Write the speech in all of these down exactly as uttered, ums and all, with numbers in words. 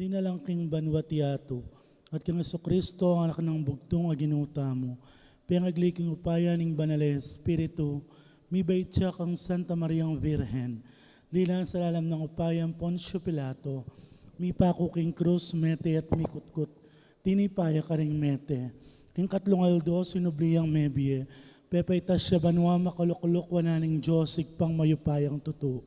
Dinalang king banua at yatu, at kang Jesucristo, ang anak nang bugtung a Ginu tamu. Pengagli king upaya ning Banal a Espiritu, mibait ya kang Santa Mariang Virgen. Linasan sa lalam nang upaya nang Poncio Pilato, mipaku king krus, mete at mikutkut. Tinipa ya karing mete. King katlung aldo, sinubli yang mebie. Pepaitas ya banua, makalukluk wanan ning Dios, Ibpang mayupayang tutu.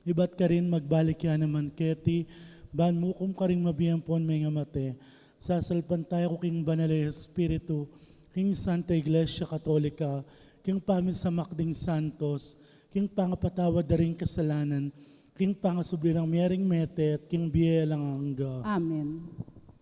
Ibat karin magbalik ya naman keti, ban mukum karing mabie ampon mengamate. Sasalpantaya ku king Banal a Espiritu, king Santa Iglesia Katolika, king pamisamak ding santos, king pangapatawad da ring kasalanan, king pangasubli rang mie ring mete, at king bie alang angga. Amen.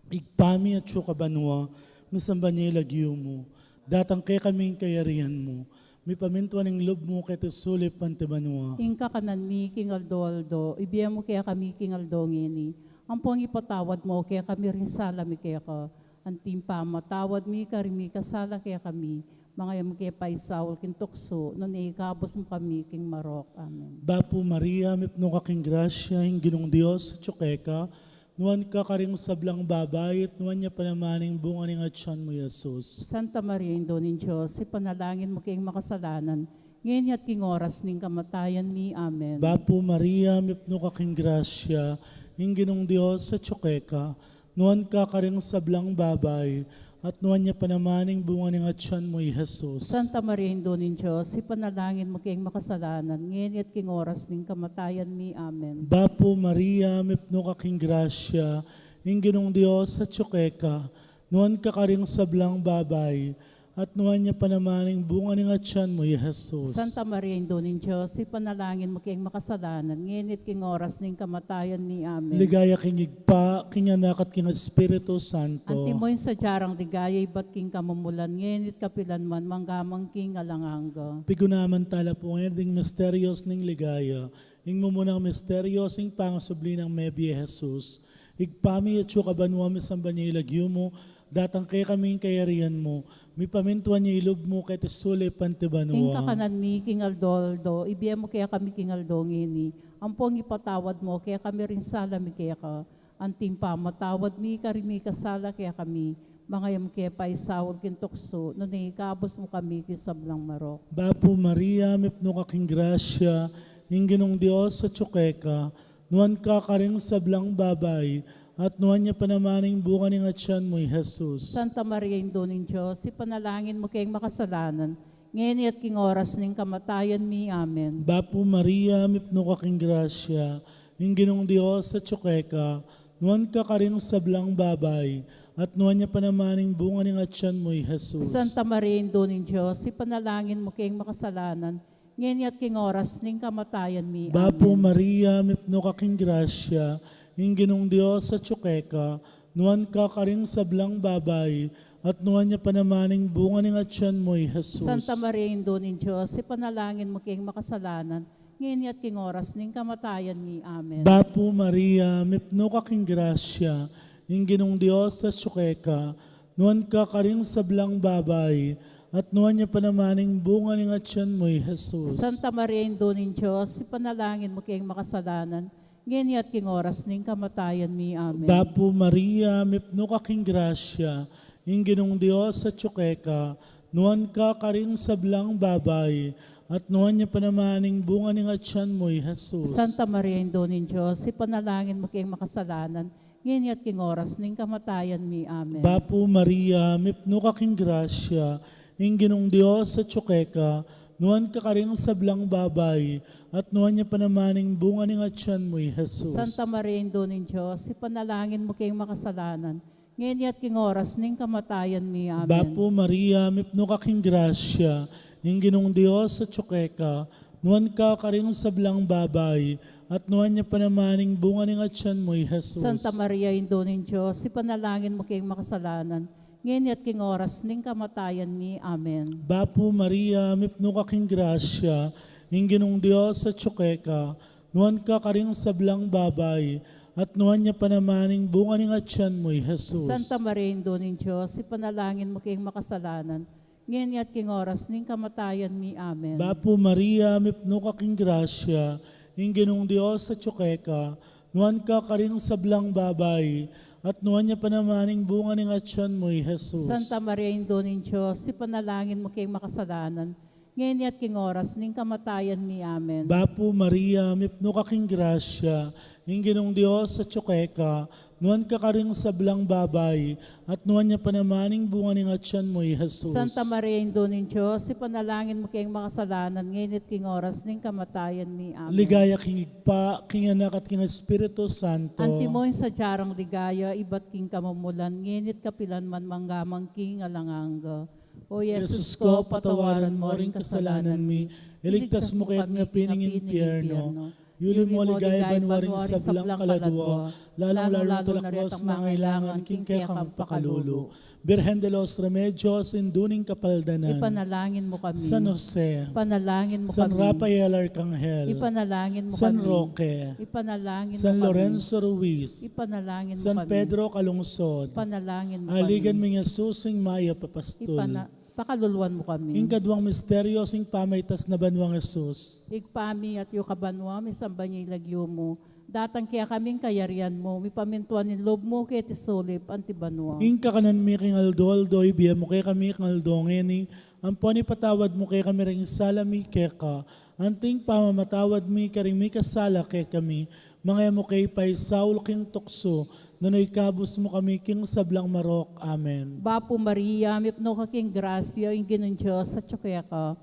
Ibpa mi, atsu ka banua, misamban ya ing lagyu mu. Datang kekami ing kayarian mu. Mipamintuan ing lub mu keti sulip anti banua. Ing kakanan mi king aldo-aldo, ibie mu kekami king aldo ngeni. Ampon ipatawad mu kekami ring sala mi keka. Anti ing pamamatawad mi karing mikasala kekami. Manga e mu ke paisaul king tuksu, nune ikabus mu kami king marok. Amen. Bapu Maria, mipnu ka king grasya, ing Ginung Dios atsu keka, nuan ka karing sablang babai, at nuan ya pa naman ing bunga ning atyan mu, Jesus. Santa Maria, Indu ning Dios, ipanalangin mu keng makasalanan, ngeni at king oras ning kamatayan mi. Amen. Bapu Maria, mipnu ka king grasya, ing Ginung Dios atsu keka, nuan ka karing sablang babai, at nuan ya pa naman ing bunga ning atyan mu, i Jesus. Santa Maria, Indu ning Dios, ipanalangin mu keng makasalanan, ngeni at king oras ning kamatayan mi. Amen. Bapu Maria, mipnu ka king grasya, ing Ginung Dios atsu keka, nuan ka karing sablang babai, at nuan ya pa naman ing bunga ning atyan mu, i Jesus. Santa Maria, Indu ning Dios, ipanalangin mu keng makasalanan, ngeni at king oras ning kamatayan mi. Amen. Ligaya king Ibpa, king Anak, at king Espiritu Santo. Antimo ing sadya rang ligaya ibat king kamumulan, ngeni at kapilan man, mangga man king alang angga. Pigunaman tala pu ngeni ding misterios ning ligaya. Ing mumunang misteryo, ing pangasubli nang mebie Jesus. Ibpa mi, atsu ka banua, misamban ya ing lagyu mu, datang kekami ing kayarian mu, mipamintuan ya ing lub mu keti sulip anti banua. Ing kakanan mi king aldo-aldo, ibie mu kekami king aldo ngeni. Ampon ipatawad mu kekami ring sala mi keka, anti ing pamamatawad mi karing mikasala kekami. Manga e mu ke paisaul king tuksu, nune ikabus mu kami king sablang marok. Bapu Maria, mipnu ka king grasya, ing Ginung Dios atsu keka, nuan ka karing sablang babai, at nuan ya pa naman ing bunga ning atyan mu, i Jesus. Santa Maria, Indu ning Dios, ipanalangin mu keng makasalanan, ngeni at king oras ning kamatayan mi. Amen. Bapu Maria, mipnu ka king grasya, ing Ginung Dios atsu keka, nuan ka karing sablang babai, at nuan ya pa naman ing bunga ning atyan mu, i Jesus. Santa Maria, Indu ning Dios, ipanalangin mu keng makasalanan, ngeni at king oras ning kamatayan mi. Bapu Amen. Maria, mipnu ka king grasya, ing Ginung Dios atsu keka, nuan ka karing sablang babai, at nuan ya pa naman ing bunga ning atyan mu, i Jesus. Santa Maria, Indu ning Dios, ipanalangin mu keng makasalanan, ngeni at king oras ning kamatayan mi. Amen. Bapu Maria, mipnu ka king grasya, ing Ginung Dios atsu keka, nuan ka karing sablang babai, at nuan ya pa naman ing bunga ning atyan mu, i Jesus. Santa Maria, Indu ning Dios, ipanalangin mu keng makasalanan, ngeni at king oras ning kamatayan mi. Amen. Bapu Maria, mipnu ka king grasya, ing Ginung Dios atsu keka, nuan ka karing sablang babai, at nuan ya pa naman ing bunga ning atyan mu, i Jesus. Santa Maria, Indu ning Dios, ipanalangin mu keng makasalanan, ngeni at king oras ning kamatayan mi. Amen. Bapu Maria, mipnu ka king grasya, ing Ginung Dios atsu keka, nuan ka karing sablang babai, at nuan ya pa naman ing bunga ning atyan mu, i Jesus. Santa Maria, Indu ning Dios, ipanalangin mu keng makasalanan, ngeni at king oras ning kamatayan mi. Amen. Bapu Maria, mipnu ka king grasya, ing Ginung Dios atsu keka, nuan ka karing sablang babai, at nuan ya pa naman ing bunga ning atyan mu, i Jesus. Santa Maria, Indu ning Dios, ipanalangin mu keng makasalanan, ngeni at king oras ning kamatayan mi. Amen. Bapu Maria, mipnu ka king grasya, ing Ginung Dios atsu keka, nuan ka karing sablang babai, at nuan ya pa naman ing bunga ning atyan mu, i Jesus. Santa Maria, Indu ning Dios, ipanalangin mu keng makasalanan, ngeni at king oras ning kamatayan mi. Amen. Bapu Maria, mipnu ka king grasya, ing Ginung Dios atsu keka, Nuan ka karing sablang babai, at nuan ya pa naman ing bunga ning atyan mu, i Jesus. Santa Maria, Indu ning Dios, ipanalangin mu keng makasalanan, ngeni at king oras ning kamatayan mi. Amen. Bapu Maria, mipnu ka king grasya, ing Ginung Dios atyu keka, nuan ka karing sablang babai, at nuan ya pa naman ing bunga ning atyan mu, i Jesus. Santa Maria, Indu ning Dios, ipanalangin mu keng makasalanan, ngeni at king oras ning kamatayan mi. Amen. Ligaya king Ibpa, king Anak, at king Espiritu Santo. Antimo ing sadya rang ligaya, ibat king kamumulan, ngeni at kapilan man, mangga man king alang angga. O Jesus ko, patawaran mo ring kasalanan mi, iligtas mu keng api ning impyerno. Yuli mo ligaya banua ring sablang kaladua, lalung-lalu na retang mangailangan king kekang pakalulu. Birhen de los Remedios, Indu ning Kapaldanan. Ipanalangin mu kami. San Jose. Ipanalangin mu kami. San Rafael Arkanghel. Ipanalangin mu kami. San Roque. Ipanalangin mu kami. San Lorenzo Ruiz. Ipanalangin mu kami. San Pedro Calungsod. Ipanalangin mu kami. Aligan mi ing Jesus, ing mayap a pastul. Ipana- Pakaluluan mu kami. Ing kaduang misteryo, ing pamaitas na banuang Jesus. Ibpa mi, atyu ka banua, misamban ya ing lagyu mu. Datang kekami ing kayarian mu, mipamintuan ing lub mu keti sulip anti banua. Ing kakanan mi king aldo-aldo, ibie mu kekami king aldo ngeni, ampon ipatawad mu kekami ring sala mi keka, anti ing pamamatawad mi karing mikasala kekami, manga e mu ke paisaul king tuksu, nune ikabus mu kami king sablang marok. Amen. Bapu Maria, mipnu ka king grasya, ing Ginung Dios atyu keka.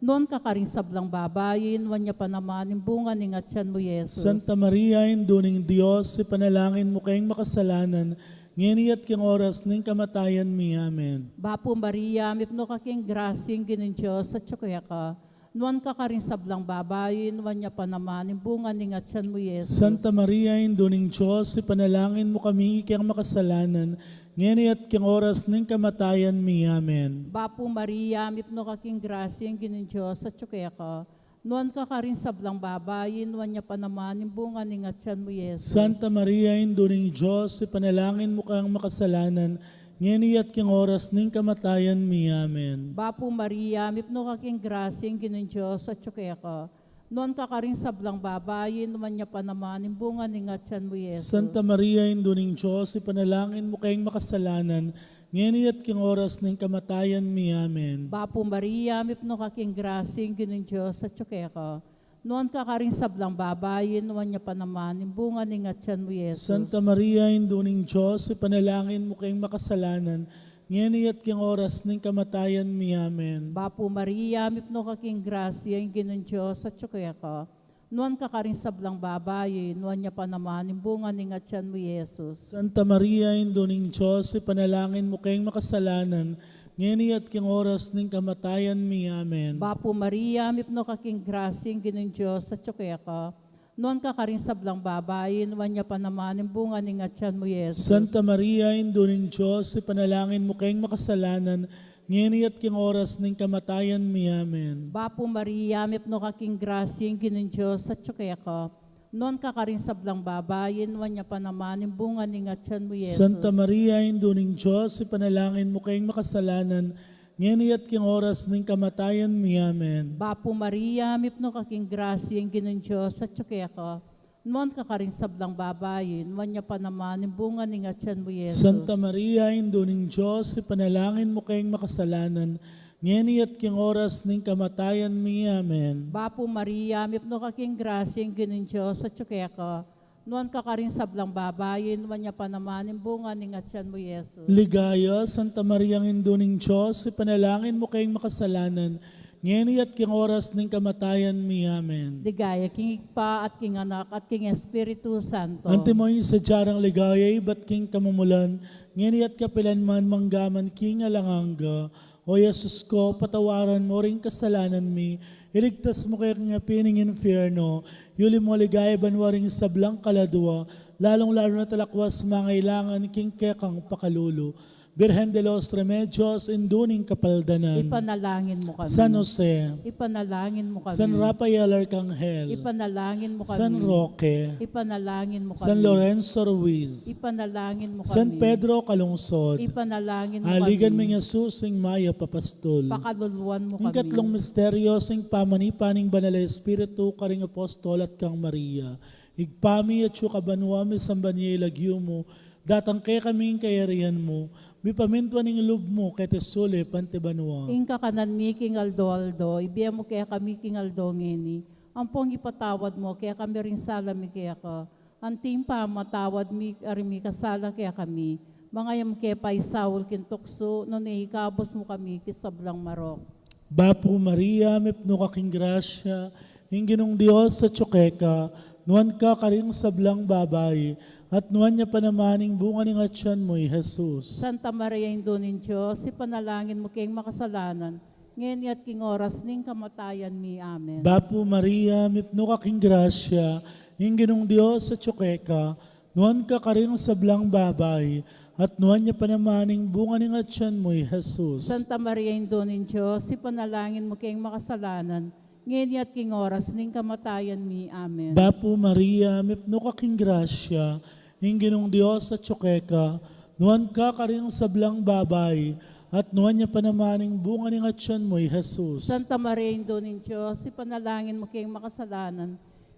Nuan ka karing sablang babai, nuan ya pa naman ing bunga ning atyan mu, i Jesus. Santa Maria, Indu ning Dios, ipanalangin mu keng makasalanan, ngeni at king oras ning kamatayan mi. Amen. Bapu Maria, mipnu ka king grasya, ing Ginung Dios atyu keka. Nuan ka karing sablang babai, nuan ya pa naman ing bunga ning atyan mu, i Jesus. Santa Maria, Indu ning Dios, ipanalangin mu kami keng makasalanan, ngeni at king oras ning kamatayan mi. Amen. Bapu Maria, mipnu ka king grasya, ing Ginung Dios atyu keka. Nuan ka karing sablang babai, nuan ya pa naman ing bunga ning atyan mu, i Jesus. Santa Maria, Indu ning Dios, ipanalangin mu keng makasalanan, ngeni at king oras ning kamatayan mi. Amen. Bapu Maria, mipnu ka king grasya, ing Ginung Dios atyu keka. Nuan ka karing sablang babai, nuan ya pa naman ing bunga ning atyan mu, i Jesus. Santa Maria, Indu ning Dios, ipanalangin mu keng makasalanan, ngeni at king oras ning kamatayan mi. Amen. Bapu Maria, mipnu ka king grasya, ing Ginung Dios atyu keka. Nuan ka karing sablang babai, nuan ya pa naman ing bunga ning atyan mu, i Jesus. Santa Maria, Indu ning Dios, ipanalangin mu keng makasalanan, ngeni at king oras ning kamatayan mi. Amen. Bapu Maria, mipnu ka king grasya, ing Ginung Dios atyu keka. Nuan ka karing sablang babai, nuan ya pa naman ing bunga ning atyan mu, i Jesus. Santa Maria, Indu ning Dios, ipanalangin mu keng makasalanan, ngeni at king oras ning kamatayan mi. Amen. Bapu Maria, mipnu ka king grasya, ing Ginung Dios atyu keka. Nuan ka karing sablang babai, nuan ya pa naman ing bunga ning atyan mu, i Jesus. Santa Maria, Indu ning Dios, ipanalangin mu keng makasalanan, ngeni at king oras ning kamatayan mi. Amen. Bapu Maria, mipnu ka king grasya, ing Ginung Dios atyu keka. Nuan ka karing sablang babai, nuan ya pa naman ing bunga ning atyan mu, i Jesus. Santa Maria, Indu ning Dios, ipanalangin mu keng makasalanan, ngeni at king oras ning kamatayan mi. Amen. Bapu Maria, mipnu ka king grasya, ing Ginung Dios atyu keka. Nuan ka karing sablang babai, nuan ya pa naman ing bunga ning atyan mu, i Jesus. Santa Maria, Indu ning Dios, ipanalangin mu keng makasalanan, ngeni at king oras ning kamatayan mi. Amen. Bapu Maria, mipnu ka king grasya, ing Ginung Dios atyu keka. Nuan ka karing sablang babai, nuan ya pa naman ing bunga ning atyan mu, i Jesus. Ligaya, Santa Maria, Indu ning Dios, ipanalangin mu keng makasalanan, ngeni at king oras ning kamatayan mi. Amen. Ligaya king Ibpa, at king Anak, at king Espiritu Santo. Antimo ing sadya rang ligaya ibat king kamumulan, ngeni at kapilan man, mangga man king alang angga. O Jesus ko, patawaran mo ring kasalanan mi, iligtas mu kami king api ning infierno, yuli mo king ligaya banua ring sablang kaladua, lalung-lalu na ring mangailangan king kekang pakalulu. Birhen de los Remedios, Indu ning Kapaldanan. Ipanalangin mu kami. San Jose. Ipanalangin mu kami. San Rafael Arkanghel. Ipanalangin mu kami. San Roque. Ipanalangin mu kami. San Lorenzo Ruiz. Ipanalangin mu kami. San Pedro Calungsod. Ipanalangin mu kami. Aligan mi ing Jesus, ing mayap a pastul. Pakaluluan mu kami. Ing katlung misteryo, ing pamanipa ning Banal a Espiritu karing apostol at kang Maria. Ibpa mi, atsu ka banua, misamban ya ing lagyu mu, datang kekami ing kayarian mu, mipamintuan ing lub mu keti sulip anti banua. Ing kakanan mi king aldo-aldo ibie mu kekami king aldo ngeni, ampong ipatawad mu kekami ring sala mi keka, anti ing pamamatawad mi karing mikasala kekami, manga e mu ke paisaul king tuksu, nune ikabus mu kami king sablang marok. Bapu Maria, mipnu ka king grasya, ing Ginung Dios atsu keka, nuan ka karing sablang babai, at nuan ya pa naman ing bunga ning atyan mu, i Jesus. Santa Maria, Indu ning Dios, ipanalangin mu keng makasalanan, ngeni at king oras ning kamatayan mi. Amen. Bapu Maria, mipnu ka king grasya, ing Ginung Dios atsu keka, nuan ka karing sablang babai, at nuan ya pa naman ing bunga ning atyan mu, i Jesus. Santa Maria, Indu ning Dios, ipanalangin mu keng makasalanan, ngeni at king oras ning kamatayan mi. Amen. Bapu Maria, mipnu ka king grasya, ing Ginung Dios atsu keka, nuan ka karing sablang babai, at nuan ya pa naman ing bunga ning atyan mu, i Jesus. Santa Maria, Indu ning Dios, ipanalangin mu keng makasalanan,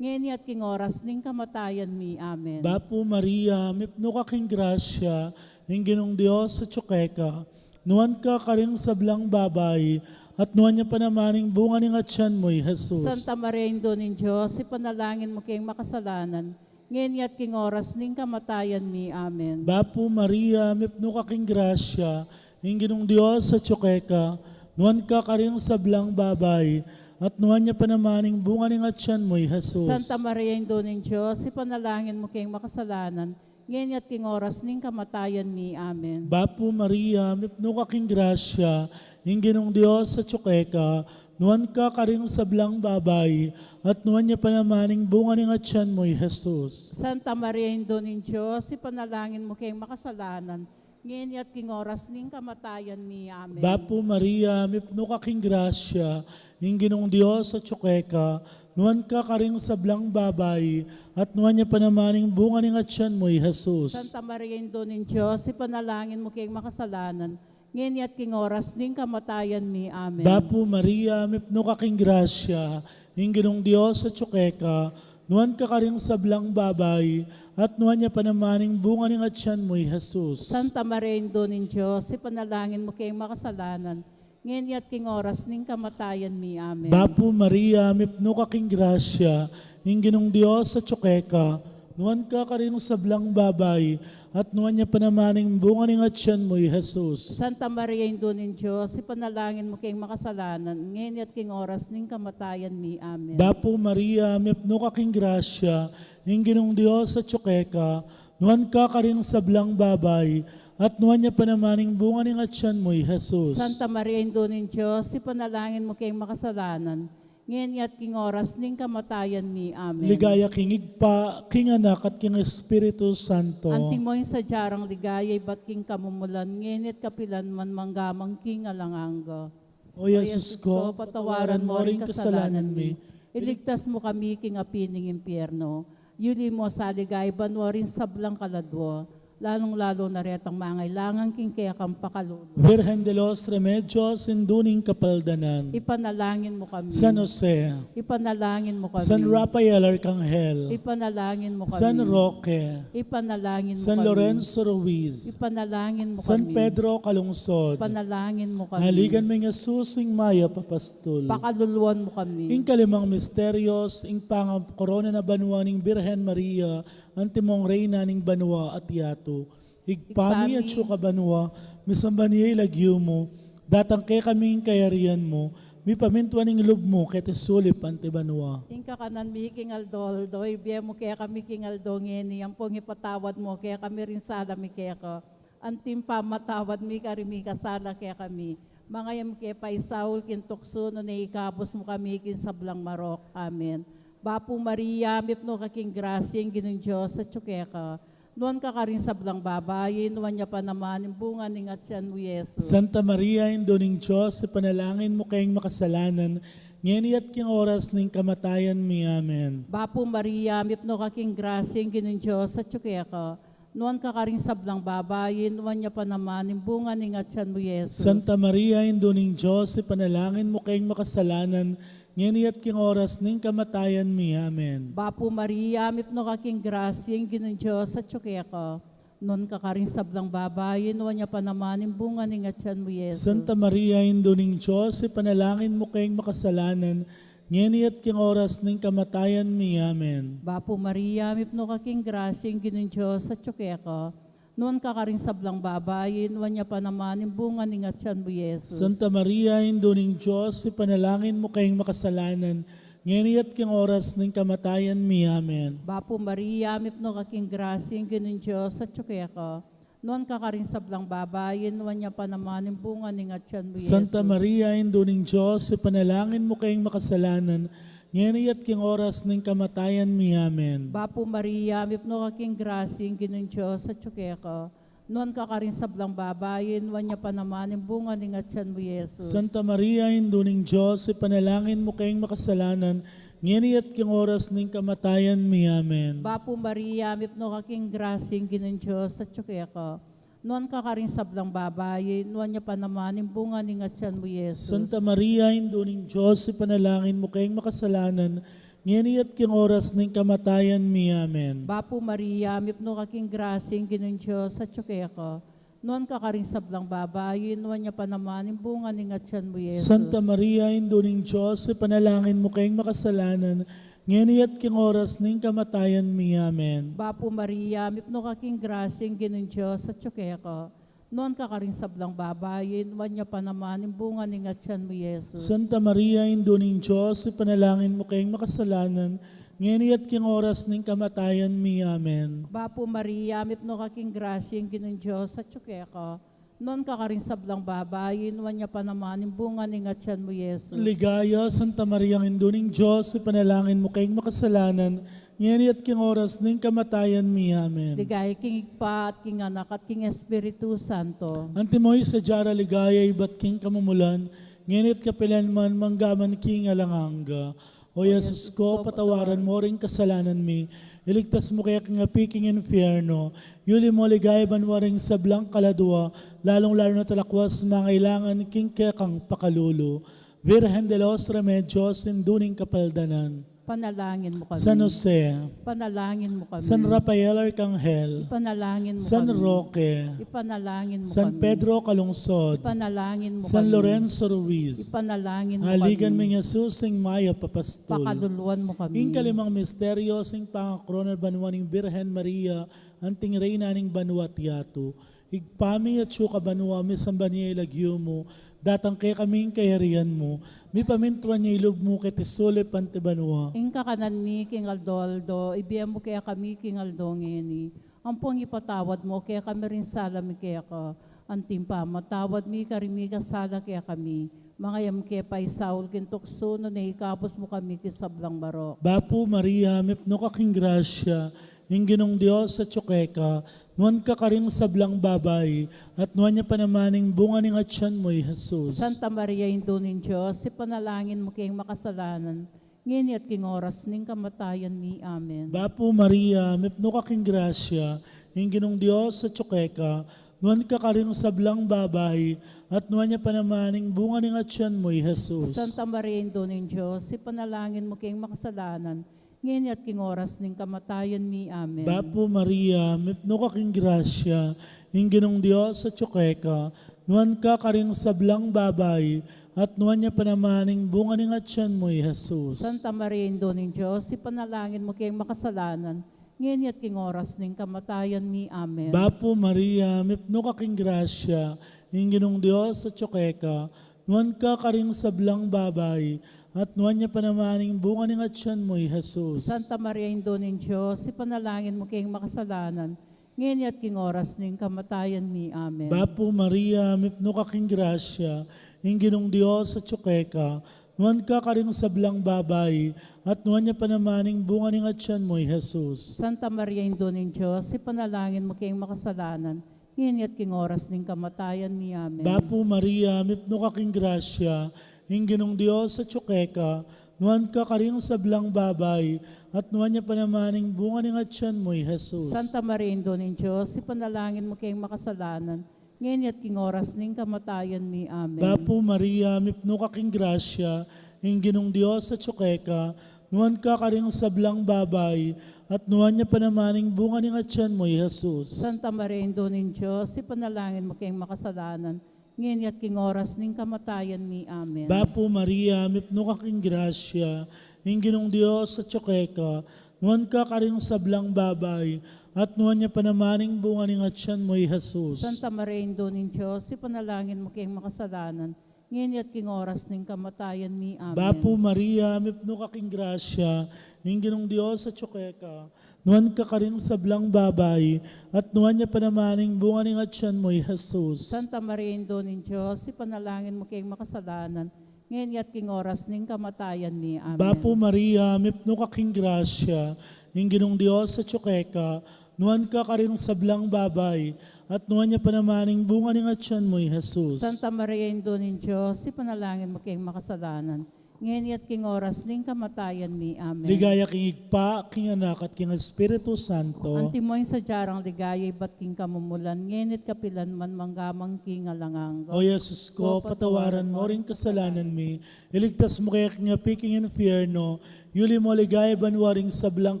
ngeni at king oras ning kamatayan mi. Amen. Bapu Maria, mipnu ka king grasya, ing Ginung Dios atsu keka, nuan ka karing sablang babai, at nuan ya pa naman ing bunga ning atyan mu, i Jesus. Santa Maria, Indu ning Dios, ipanalangin mu keng makasalanan, ngeni at king oras ning kamatayan mi. Amen. Bapu Maria, mipnu ka king grasya, ing Ginung Dios atsu keka, nuan ka karing sablang babai, at nuan ya pa naman ing bunga ning atyan mu, i Jesus. Santa Maria, Indu ning Dios, ipanalangin mu keng makasalanan, ngeni at king oras ning kamatayan mi. Amen. Bapu Maria, mipnu ka king grasya, ing Ginung Dios atsu keka, nuan ka karing sablang babai, at nuan ya pa naman ing bunga ning atyan mu, i Jesus. Santa Maria, Indu ning Dios, ipanalangin mu keng makasalanan, ngeni at king oras ning kamatayan mi. Amen. Bapu Maria, mipnu ka king grasya, ing Ginung Dios atsu keka, nuan ka karing sablang babai, at nuan ya pa naman ing bunga ning atyan mu, i Jesus. Santa Maria, Indu ning Dios, ipanalangin mu keng makasalanan, ngeni at king oras ning kamatayan mi. Amen. Bapu Maria, mipnu ka king grasya, ing Ginung Dios atsu keka, nuan ka karing sablang babai, at nuan ya pa naman ing bunga ning atyan mu, i Jesus. Santa Maria, Indu ning Dios, ipanalangin mu keng makasalanan, ngeni at king oras ning kamatayan mi. Amen. Bapu Maria, mipnu ka king grasya, ing Ginung Dios atsu keka, nuan ka karing sablang babai, at nuan ya pa naman ing bunga ning atyan mu, i Jesus. Santa Maria, Indu ning Dios, ipanalangin mu keng makasalanan, ngeni at king oras ning kamatayan mi. Amen. Bapu Maria, mipnu ka king grasya, ing Ginung Dios atsu keka, nuan ka karing sablang babai, at nuan ya pa naman ing bunga ning atyan mu, i Jesus. Santa Maria, Indu ning Dios, ipanalangin mu keng makasalanan, ngeni at king oras ning kamatayan mi. Amen. Ligaya king Ibpa, king Anak, at king Espiritu Santo. Antimo ing sadya rang ligaya ibat king kamumulan, ngeni at kapilan man, mangga man king alang angga. O Jesus ko, patawaran mu ring kasalanan mi. Iligtas mu kami king api ning impyerno. Yuli mu sa ligaya banua ring sablang kaladua, lalung-lalu na retang mangailangan king kekang pakalulu. Virgen de los Remedios, Indu ning Kapaldanan. Ipanalangin mu kami. San Jose. Ipanalangin mu kami. San Rafael Arcangel. Ipanalangin mu kami. San Roque. Ipanalangin mu kami. San Lorenzo Ruiz. Ipanalangin mu kami. San Pedro Calungsod. Ipanalangin mu kami. Aligan mi Jesus, ing mayap a pastul. Pakaluluan mu kami. Ing kalimang misterios, ing pangakorona na banua ning Birhen Maria, antimong Reyna ning banua at yatu. Ibpa mi, atsu ka banua, misamban ya ing lagyu mu, datang kekami ing kayarian mu, mipamintuan ing lub mu keti sulip anti banua. Ing kakanan mi king aldo-aldo ibie mu kekami king aldo ngeni, ampong ipatawad mu kekami ring sala mi keka, anti ing pamamatawad mi karing mikasala kekami. Manga e mu ke paisaul king tuksu, nune ikabus mu kami king sablang marok. Amen. Bapu Maria, mipnu ka king grasya, ing Ginung Dios atsu keka. Nuan ka karing sablang babai, nuan ya pa naman ing bunga ning atyan mu, Jesus. Santa Maria, Indu ning Dios, ipanalangin mu keng makasalanan, ngeni at king oras ning kamatayan mi. Amen. Bapu Maria, mipnu ka king grasya, ing Ginung Dios atsu keka. Nuan ka karing sablang babai, nuan ya pa naman ing bunga ning atyan mu, Jesus. Santa Maria, Indu ning Dios, ipanalangin mu keng makasalanan, ngeni at king oras ning kamatayan mi. Amen. Bapu Maria, mipnu ka king grasya, ing Ginung Dios atyu keka. Nuan ka karing sablang babai, nuan ya pa naman ing bunga ning atyan mu, Jesus. Santa Maria, Indu ning Dios, ipanalangin mu keng makasalanan, ngeni at king oras ning kamatayan mi. Amen. Bapu Maria, mipnu ka king grasya, ing Ginung Dios atyu keka. Nuan ka karing sablang babai, nuan ya pa naman ing bunga ning atyan mu, Jesus. Santa Maria, Indu ning Dios, ipanalangin mu keng makasalanan, ngeni at king oras ning kamatayan mi. Amen. Bapu Maria, mipnu ka king grasya, ing Ginung Dios atyu keka. Nuan ka karing sablang babai, nuan ya pa naman ing bunga ning atyan mu, Santa Jesus. Maria, Indu ning Dios, ipanalangin mu keng makasalanan, ngeni at king oras ning kamatayan mi. Amen. Bapu Maria, mipnu ka king grasya, ing Ginung Dios atyu keka. Nuan ka karing sablang babai, nuan ya pa naman ing bunga ning atyan mu, Jesus. Santa Maria, Indu ning Dios, ipanalangin mu keng makasalanan, ngeni at king oras ning kamatayan mi. Amen. Bapu Maria, mipnu ka king grasya, ing Ginung Dios atyu keka. Nuan ka karing sablang babai, nuan ya pa naman ing bunga ning atyan mu, Jesus. Santa Maria, Indu ning Dios, ipanalangin mu keng makasalanan, ngeni at king oras ning kamatayan mi. Amen. Bapu Maria, mipnu ka king grasya, ing Ginung Dios atyu keka. Nuan ka karing sablang babai, nuan ya pa naman ing bunga ning atyan mu, Jesus. Santa Maria, Indu ning Dios, ipanalangin mu keng makasalanan, ngeni at king oras ning kamatayan mi. Amen. Bapu Maria, mipnu ka king grasya, ing Ginung Dios atyu keka. Nuan ka karing sablang babai, nuan ya pa naman ing bunga ning atyan mu, Jesus. Santa Maria, Indu ning Dios, ipanalangin mu keng makasalanan, ngeni at king oras ning kamatayan mi. Amen. Bapu Maria, mipnu ka king grasya, ing Ginung Dios atyu keka. Nuan ka karing sablang babai, nuan ya pa naman ing bunga ning atyan mu, Jesus. Ligaya, Santa Maria, Indu ning Dios, ipanalangin mu keng makasalanan, ngeni at king oras ning kamatayan mi. Amen. Ligaya king Ibpa, at king Anak, at king Espiritu Santo. Antimo ing sadya ra ligaya ibat king kamumulan, ngeni at kapilan man, mangga man king alang angga. O Jesus ko, patawaran mu ring kasalanan mi, iligtas mu kami king api king infierno, yuli mu king ligaya banua ring sablang kaladua, lalung-lalu na ring dakal a mangailangan king kekang pakalulu. Virgen de los Remedios, Indu ning Kapaldanan. Ipanalangin mu kami. San Jose. Ipanalangin mu kami. San Rafael Arcangel. Ipanalangin mu kami. San Roque. Ipanalangin mu kami. San Pedro Calungsod. Ipanalangin mu kami. San Lorenzo Ruiz. Ipanalangin mu kami. Aligan mi nang Jesus, ing mayap a pastul. Pakaluluan mu kami. Ing kalimang misteryo, ing pangakorona banua ning Birhen Maria, anting Reyna ning banua at yatu. Ibpa mi, atsu ka banua, misamban ya ing lagyu mu, datang kekami ing kayarian mu, mipamintuan ya ing lub mu keti sulip anti banua. Ing kakanan mi king aldo-aldo, ibie mu kekami king aldo ngeni. Ampon ipatawad mu kekami ring sala mi keka, anting pamamatawad mi karing mikasala kekami. Manga e mu ke paisaul king tuksu, nune ikabus mu kami king sablang marok. Bapu Maria, mipnu ka king grasya, ing Ginung Dios atsu keka, nuan ka karing sablang babai, at nuan ya pa naman ing bunga ning atyan mu, i Jesus. Santa Maria, Indu ning Dios, ipanalangin mu keng makasalanan, ngeni at king oras ning kamatayan mi. Amen. Bapu Maria, mipnu ka king grasya, ing Ginung Dios atsu keka, nuan ka karing sablang babai, at nuan ya pa naman ing bunga ning atyan mu, i Jesus. Santa Maria, Indu ning Dios, ipanalangin mu keng makasalanan, ngeni at king oras ning kamatayan mi. Amen. Bapu Maria, mipnu ka king grasya, ing Ginung Dios atsu keka, nuan ka karing sablang babai, at nuan ya pa naman ing bunga ning atyan mu, i Jesus. Santa Maria, Indu ning Dios, ipanalangin mu keng makasalanan, ngeni at king oras ning kamatayan mi. Amen. Bapu Maria, mipnu ka king grasya, ing Ginung Dios atsu keka, nuan ka karing sablang babai, at nuan ya pa naman ing bunga ning atyan mu, i Jesus. Santa Maria, Indu ning Dios, ipanalangin mu keng makasalanan, ngeni at king oras ning kamatayan mi. Amen. Bapu Maria, mipnu ka king grasya, ing Ginung Dios atsu keka, nuan ka karing sablang babai, at nuan ya pa naman ing bunga ning atyan mu, i Jesus. Santa Maria, Indu ning Dios, ipanalangin mu keng makasalanan, ngeni at king oras ning kamatayan mi. Amen. Bapu Maria, mipnu ka king grasya, ing Ginung Dios atsu keka, nuan ka karing sablang babai, at nuan ya pa naman ing bunga ning atyan mu, i Jesus. Santa Maria, Indu ning Dios, ipanalangin mu keng makasalanan, ngeni at king oras ning kamatayan mi. Amen. Bapu Maria, mipnu ka king grasya, Ing Ginung Dios atyu keka, nuan ka karing sablang babai, at nuan ya pa naman ing bunga ning atyan mu, i Jesus. Santa Maria, Indu ning Dios, ipanalangin mu keng makasalanan, ngeni at king oras ning kamatayan mi. Amen. Bapu Maria, mipnu ka king grasya, ing Ginung Dios atyu keka, nuan ka karing sablang babai, at nuan ya pa naman ing bunga ning atyan mu, i Jesus. Santa Maria, Indu ning Dios, ipanalangin mu keng makasalanan, ngeni at king oras ning kamatayan mi. Amen. Bapu Maria, mipnu ka king grasya, ing Ginung Dios atyu keka, nuan ka karing sablang babai, at nuan ya pa naman ing bunga ning atyan mu, i Jesus. Santa Maria, Indu ning Dios, ipanalangin mu keng makasalanan, ngeni at king oras ning kamatayan mi. Amen. Bapu Maria, mipnu ka king grasya, ing Ginung Dios atyu keka, nuan ka karing sablang babai, at nuan ya pa naman ing bunga ning atyan mu, i Jesus. Santa Maria, Indu ning Dios, ipanalangin mu keng makasalanan, ngeni at king oras ning kamatayan mi. Amen. Ligaya king Ibpa, king Anak, at king Espiritu Santo. Antimo ing sadya rang ligaya ibat king kamumulan, ngeni at kapilan man, mangga man king alang angga. O Jesus ko, patawaran mu ring kasalanan mi, iligtas mu kami king api king infierno, yuli mu king ligaya banua ring sablang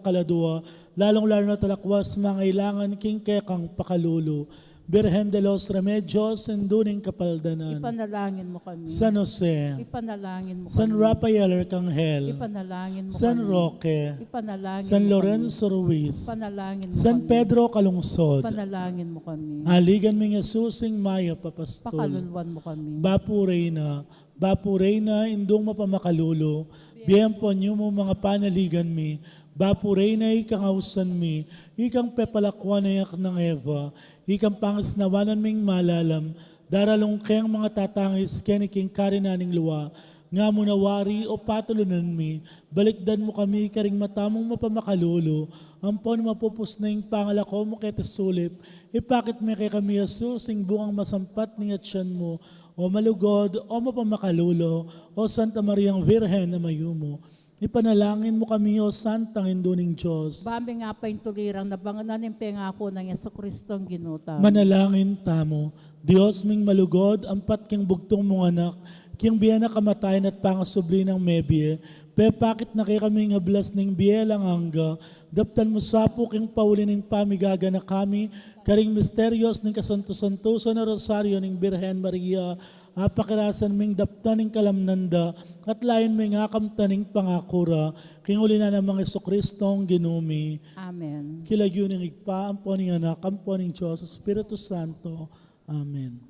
kaladua, lalung-lalu na talakwas mangailangan king kekang pakalulu. Birhen de los Remedios, Indu ning Kapaldanan. Ipanalangin mu kami. San Jose. Ipanalangin mu kami. San Rafael Arcangel. Ipanalangin mu kami. San Roque. Ipanalangin mu kami. San Lorenzo Ruiz. Ipanalangin mu kami. San Pedro Calungsod. Ipanalangin mu kami. Aligan ming Jesus ing mayap a pastul. Pakaluluan mu kami. Bapu Reyna, Bapu Reyna, Indung mapamakalulu, bie ampon yumu ing panaligan mi. Bapu Reyna, ikang ausan mi, ikang pepalakuan a anak nang Eva, ikang pangisnawanan ming malalam, daralung keng manga tatangis keni king karinan ning lua, nga mu na wari o patulunan mi, balikdan mu kami karing mata mung mapamakalulu, ampon mapupus na ing pangalako mu keti sulip, ipakit mu kekami i Jesus, ing bungang masampat ning atyan mu, O malugud, o mapamakalulu, o Santa Mariang Virgen a mayumu. Ipanalangin mu kami, O Santang Indu ning Dios. Ba mi nga paintulirang nabangunan ing pengaku nang Jesucristong Ginu tamu. Manalangin tamu. Dios ming malugud, ampat king bugtung mung Anak, king bie na, kamatayan at pangasubli nang mebie, pepakit na kekami ing ablas ning bie alang angga, daptan mu sa pu king pauli ning pamigaganaka mi, karing misterios ning kasantu-santusan a Rosario ning Birhen Maria, apakirasan ming daptan ing kalamnan da, at layun ming akamtan ing pangaku ra, king uli na namang Jesucristong Ginu mi. Amen. King lagyu ning Ibpa, ampo ning Anak, ampo ning Dios Espiritu Santo. Amen.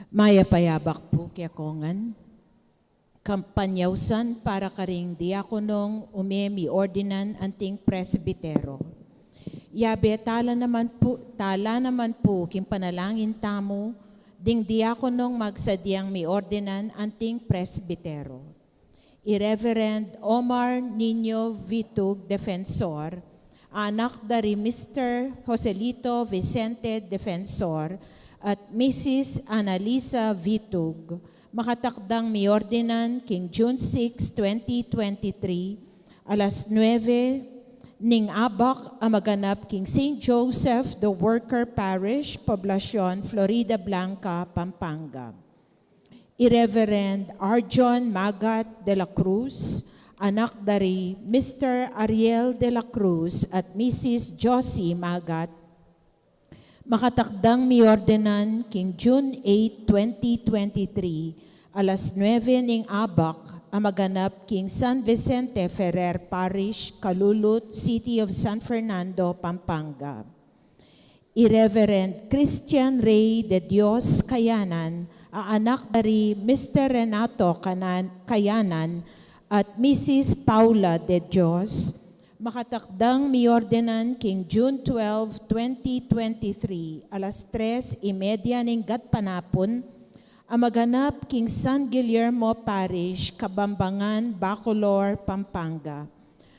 Mayap a abak pu kekongan. Kampanyausan para karing diakonong ume mi ordinan anting presbitero. Yabe tala naman pu, tala naman pu king panalangin tamu ding diakonong magsadyang mi ordinan anting presbitero. I Reverend Omar Niño Vitug Defensor, anak da ri Mister Joselito Vicente Defensor at Missus Analisa Vitug, makatakdang miordinan king June six, twenty twenty-three, alas nuebe ning abak a maganap king Saint Joseph the Worker Parish, Poblacion, Floridablanca, Pampanga. I Reverend Arjon Magat de la Cruz, anak da ri Mister Ariel de la Cruz at Missus Josie Magat, makatakdang miordinan king June eight, twenty twenty-three, alas nuebe ning abak a maganap king San Vicente Ferrer Parish, Calulut, City of San Fernando, Pampanga. I Reverend Christian Rey de Dios Kayanan, a anak da ri Mister Renato Kanan-, Kayanan at Missus Paula de Dios, makatakdang miordinan king June twelve, twenty twenty-three, alas tres y media ning gatpanapun, a maganap king San Guillermo Parish, Kabambangan, Bacolor, Pampanga.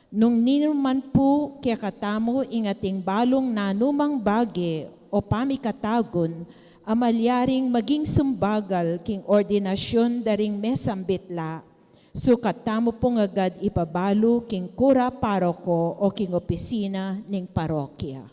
Nung ninu man pu kekatamu ing ating balung nanumang bage o pamikatagun a malyaring maging sumbagal king ordinasyun da ring mesambitla, sukat tamu pung agad ipabalu king kura paroko o king opisina ning parokya.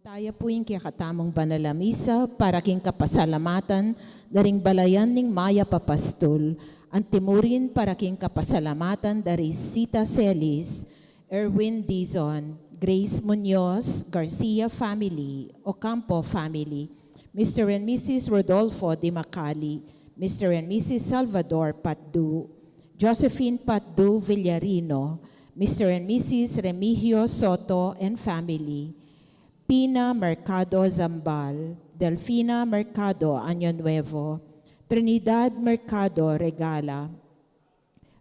Buntayan pu ing kekatamung banal a misa para king kapasalamatan da ring balayan ning Mayap a Pastul, antimurin para king kapasalamatan da ri Sita Celis, Erwin Dizon, Grace Muñoz, Garcia family, Ocampo family, Mister and Missus Rodolfo Dimacali, Mister and Missus Salvador Patdu, Josephine Patdu Villarino, Mister and Missus Remigio Soto and family, Pina Mercado Zambal, Delfina Mercado Año Nuevo, Trinidad Mercado Regala,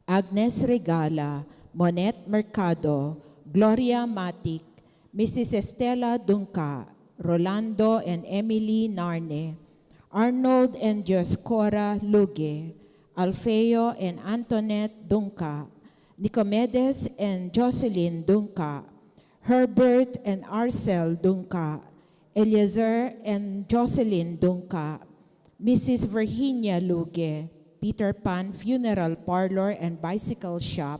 Agnes Regala, Monet Mercado, Gloria Matic, Missus Estela Dungca, Rolando and Emily Narne, Arnold and Dioscora Luge, Alfeo and Antoinette Dungca, Nicomedes and Jocelyn Dungca, Herbert and Arcel Dungca, Eliezer and Jocelyn Dungca, Missus Virginia Luge, Peter Pan Funeral Parlor and Bicycle Shop,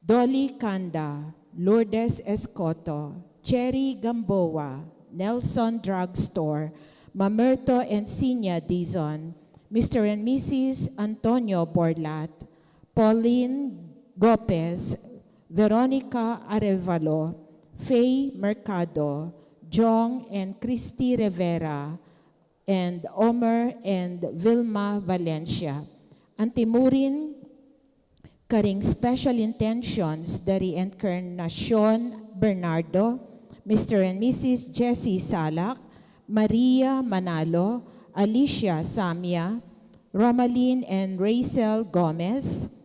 Dolly Canda, Lourdes Escoto, Cherry Gamboa, Nelson Drugstore, Mamerto and Sinya Dizon, Mister and Missus Antonio Borlat, Pauline Gopez, Veronica Arevalo, Faye Mercado, Jong and Christy Rivera, and Omer and Vilma Valencia. Antimurin karing special intentions dari Encarnacion Bernardo, Mister and Missus Jessie Salak, Maria Manalo, Alicia Samia, Romalyn and Rachel Gomez,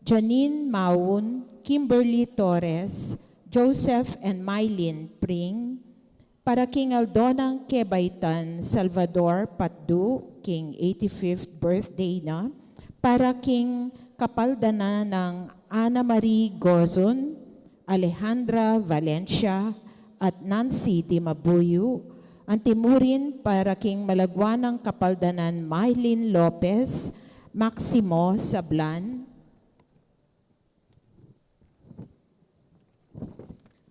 Janine Maun, Kimberly Torres, Joseph and Mylene Pring, para king aldo nang kebaitan Salvador Patdu, king eighty-fifth birthday na, para king kapaldanan nang Ana Marie Gozon, Alejandra Valencia, at Nancy Dimabuyu, antimurin para king malagwa nang kapaldanan Mylene Lopez, Maximo Sablan,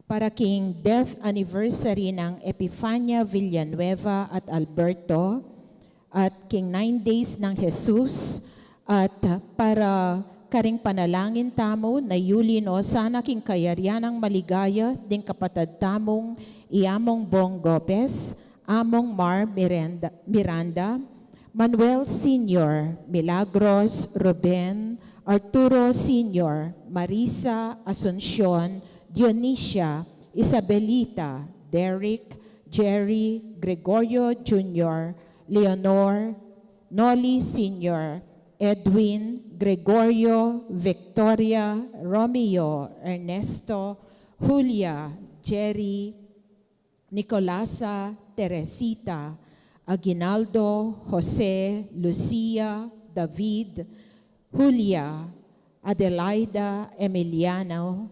para king death anniversary nang Epifania Villanueva at Alberto, at king nine days nang Jesus, at para karing panalangin tamu na yuli no sana king kayarian nang maligaya ding kapatad tamung i Among Bong Gopez, Among Mar Miranda, Miranda, Manuel Senior, Milagros, Ruben, Arturo Senior, Marisa, Asuncion, Dionisia, Isabelita, Derek, Jerry, Gregorio Junior, Leonor, Noli Senior, Edwin, Gregorio, Victoria, Romeo, Ernesto, Julia, Jerry, Nicolasa, Teresita, Aguinaldo, Jose, Lucia, David, Julia, Adelaida, Emiliano,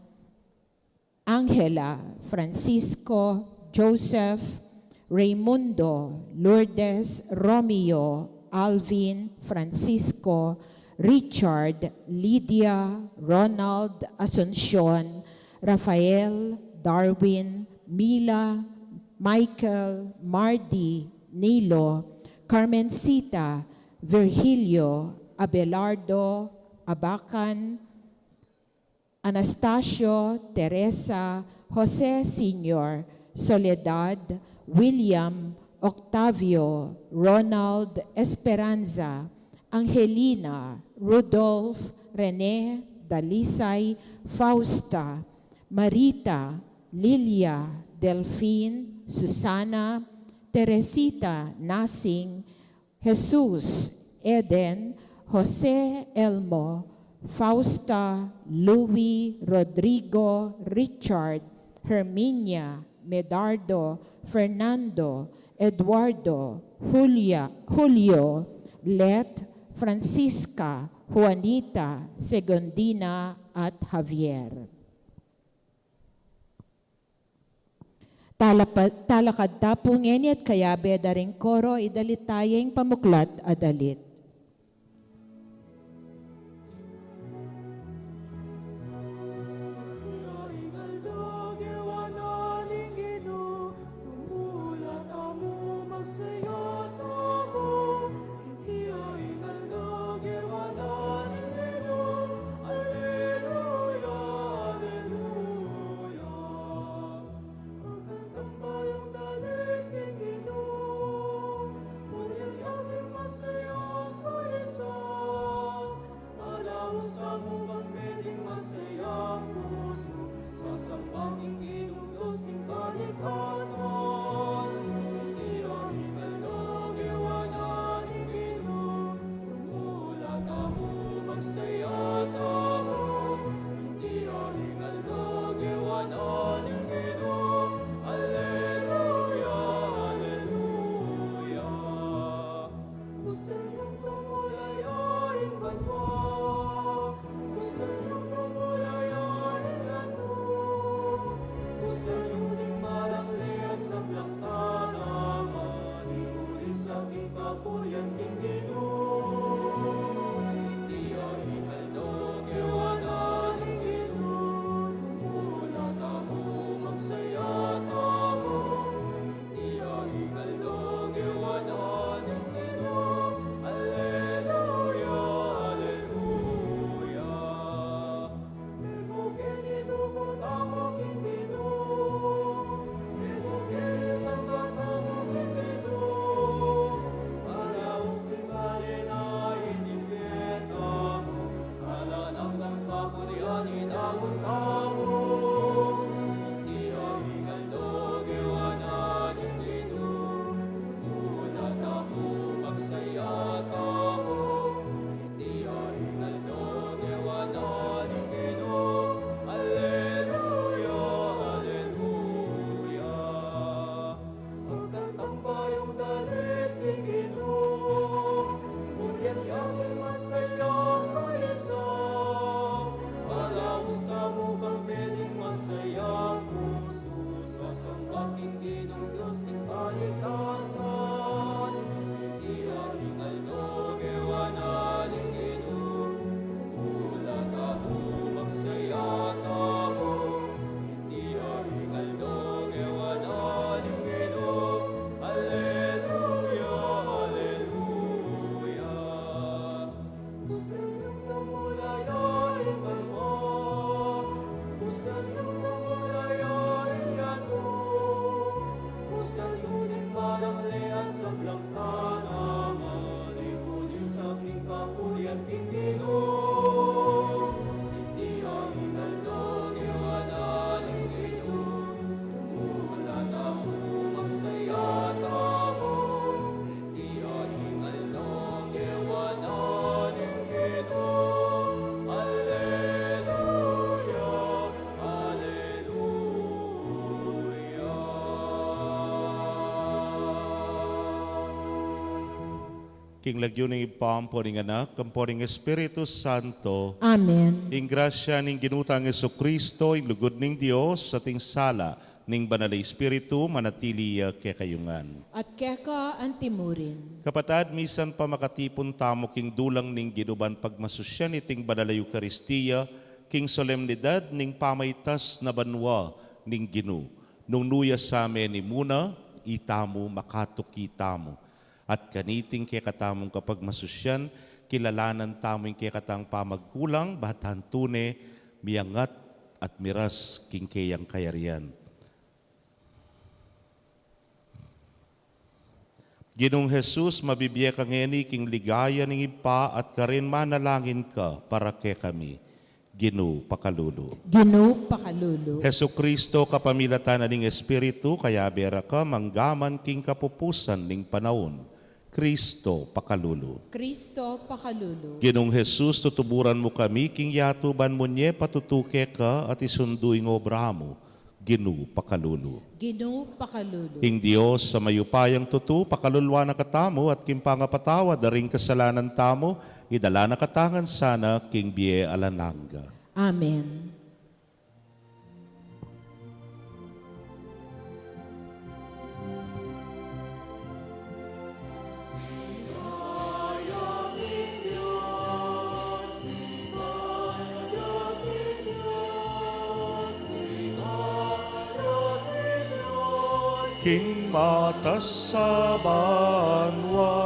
Angela, Francisco, Joseph, Raymundo, Lourdes, Romeo, Alvin, Francisco, Richard, Lydia, Ronald, Asuncion, Rafael, Darwin, Mila, Michael, Mardy, Nilo, Carmencita, Virgilio, Abelardo, Abacan, Anastasio, Teresa, Jose Senior, Soledad, William, Octavio, Ronald, Esperanza, Angelina, Rudolph, Rene, Dalisay, Fausta, Marita, Lilia, Delfin, Susana, Teresita, Nasing, Jesus, Eden, Jose, Elmo, Fausta, Louis, Rodrigo, Richard, Herminia, Medardo, Fernando, Eduardo, Julia, Julio, Let, Francisca, Juanita, Segundina, at Javier. Talapa-, talakad ta pu ngeni at kayabe da ring koro, idalit taya ing pamuklat a dalit. King lagyu ning Ibpa, ampo ning Anak, ampo ning Espiritu Santo. Amen. Ing grasya ning Ginu tang Jesucristo, ing lugud ning Dios, at ing sala ning Banal a Espiritu, manatili ya kekayu ngan. At keka antimurin. Kapatad, misan pa makatipun tamu king dulang ning Ginu ban pagmasusyan iting Banal a Eukaristia, king solemnidad ning pamaitas na banua ning Ginu. Nung nu ya sa menimuna, itamu makatuki tamu. At kaniting kekatamung kapagmasusyan, kilalanan tamu ing kekatang pamagkulang, ba tantune miangat at miras king keyang kayarian. Ginung Jesus, mabibie ka ngeni king ligaya ning Ibpa at karin manalangin ka para kekami. Ginu, pakalulu. Ginu, pakalulu. Jesucristo, kapamilatan na ning Espiritu, kayabe ra ka mangga man king kapupusan ning panaun. Cristo, pakalulu. Cristo, pakalulu. Ginung Jesus, tutuburan mu kami king yatu ban munye patutu keka at isundu ing obra mu. Ginu, pakalulu. Ginu, pakalulu. Ing Dios a mayupayang tutu, pakaluluan na katamu at king pangapatawad da ring kasalanan tamu, idala na katamu ngan sana king bie alang angga. Amen. King matas a banua,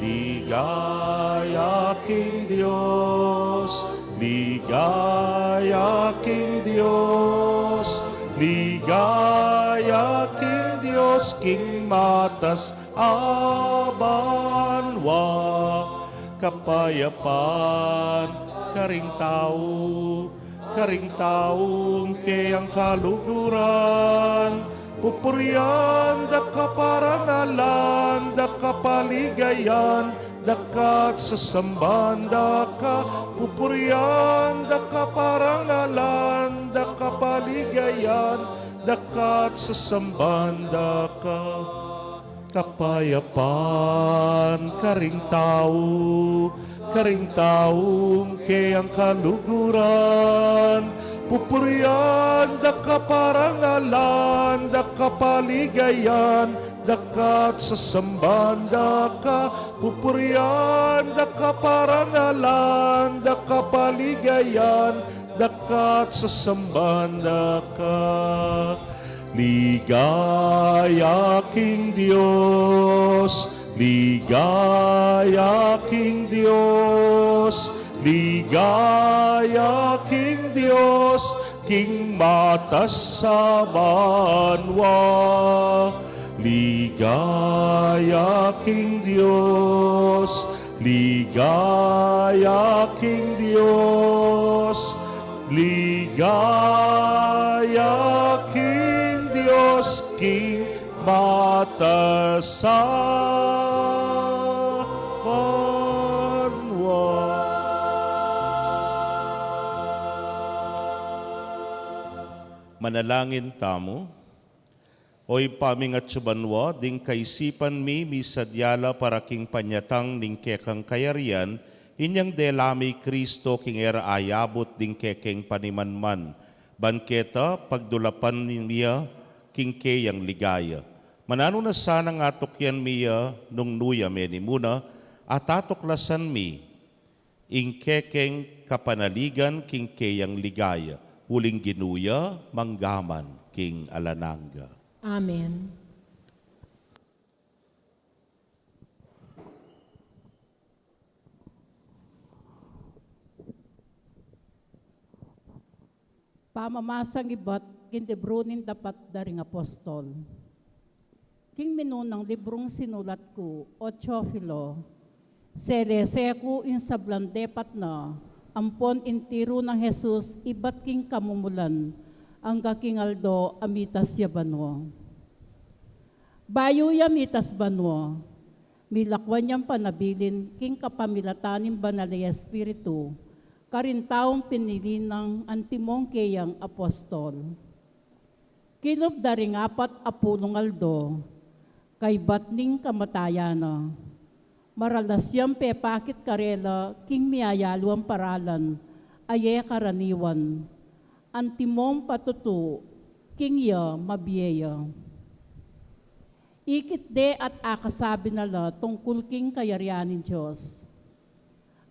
ligaya king Dios, ligaya king Dios, ligaya king Dios, king matas a banua. Kapayapan karing tau, karing taung keyang kaluguran, pupurian da ka, parangalan da ka, paligayan da ka, at sasamban da ka. Pupurian da ka, parangalan da ka, paligayan da ka, at sasamban da ka. Kapayapan karing tau, karing taung keyang kaluguran, pupurian da ka, parangalan da ka, paligayan da ka, at sasamban da ka. Pupurian da ka, parangalan da ka, paligayan da ka, at sasamban da ka. Ligaya king Dios, ligaya king Dios, ligaya king Dios, king matas a banua. Ligaya king Dios, ligaya king Dios, ligaya king Dios, king matas a banua. Manalangin tamu. O Ibpa ming atsu banua, ding kaisipan mi misadya la para king panyatang ning kekang kayarian, inyang dela mi i Kristo king e ra ayabut ding kekeng panimanman, ban keta pagdulapan mi ya king keyang ligaya. Mananu na sanang atukyan mi ya nung nu ya menimuna, at atuklasan mi ing kekeng kapanaligan king keyang ligaya, uling Ginu ya mangga man king alang angga. Amen. Pamamasang ibat king libru ning dapat da ring apostol. King minunang librung sinulat ku, O Teofilo, selese ku ing sablang depat na ampon ing tiru nang Jesus ibat king kamumulan angga king aldo a mitas ya banua. Bayu ya mitas banua, milakwan yang panabilin king kapamilatan ning Banal a Espiritu karing taung pinili nang antimong keyang apostol. Kilub da ring apat a pulung aldo kaybat ning kamatayan na, Maralas yang pepakit karela king miyayaliwang paralan a e karaniwan. Antimong patutu king ya mabie ya. Ikit de at akasabi na la tungkul king kayarian ning Dios.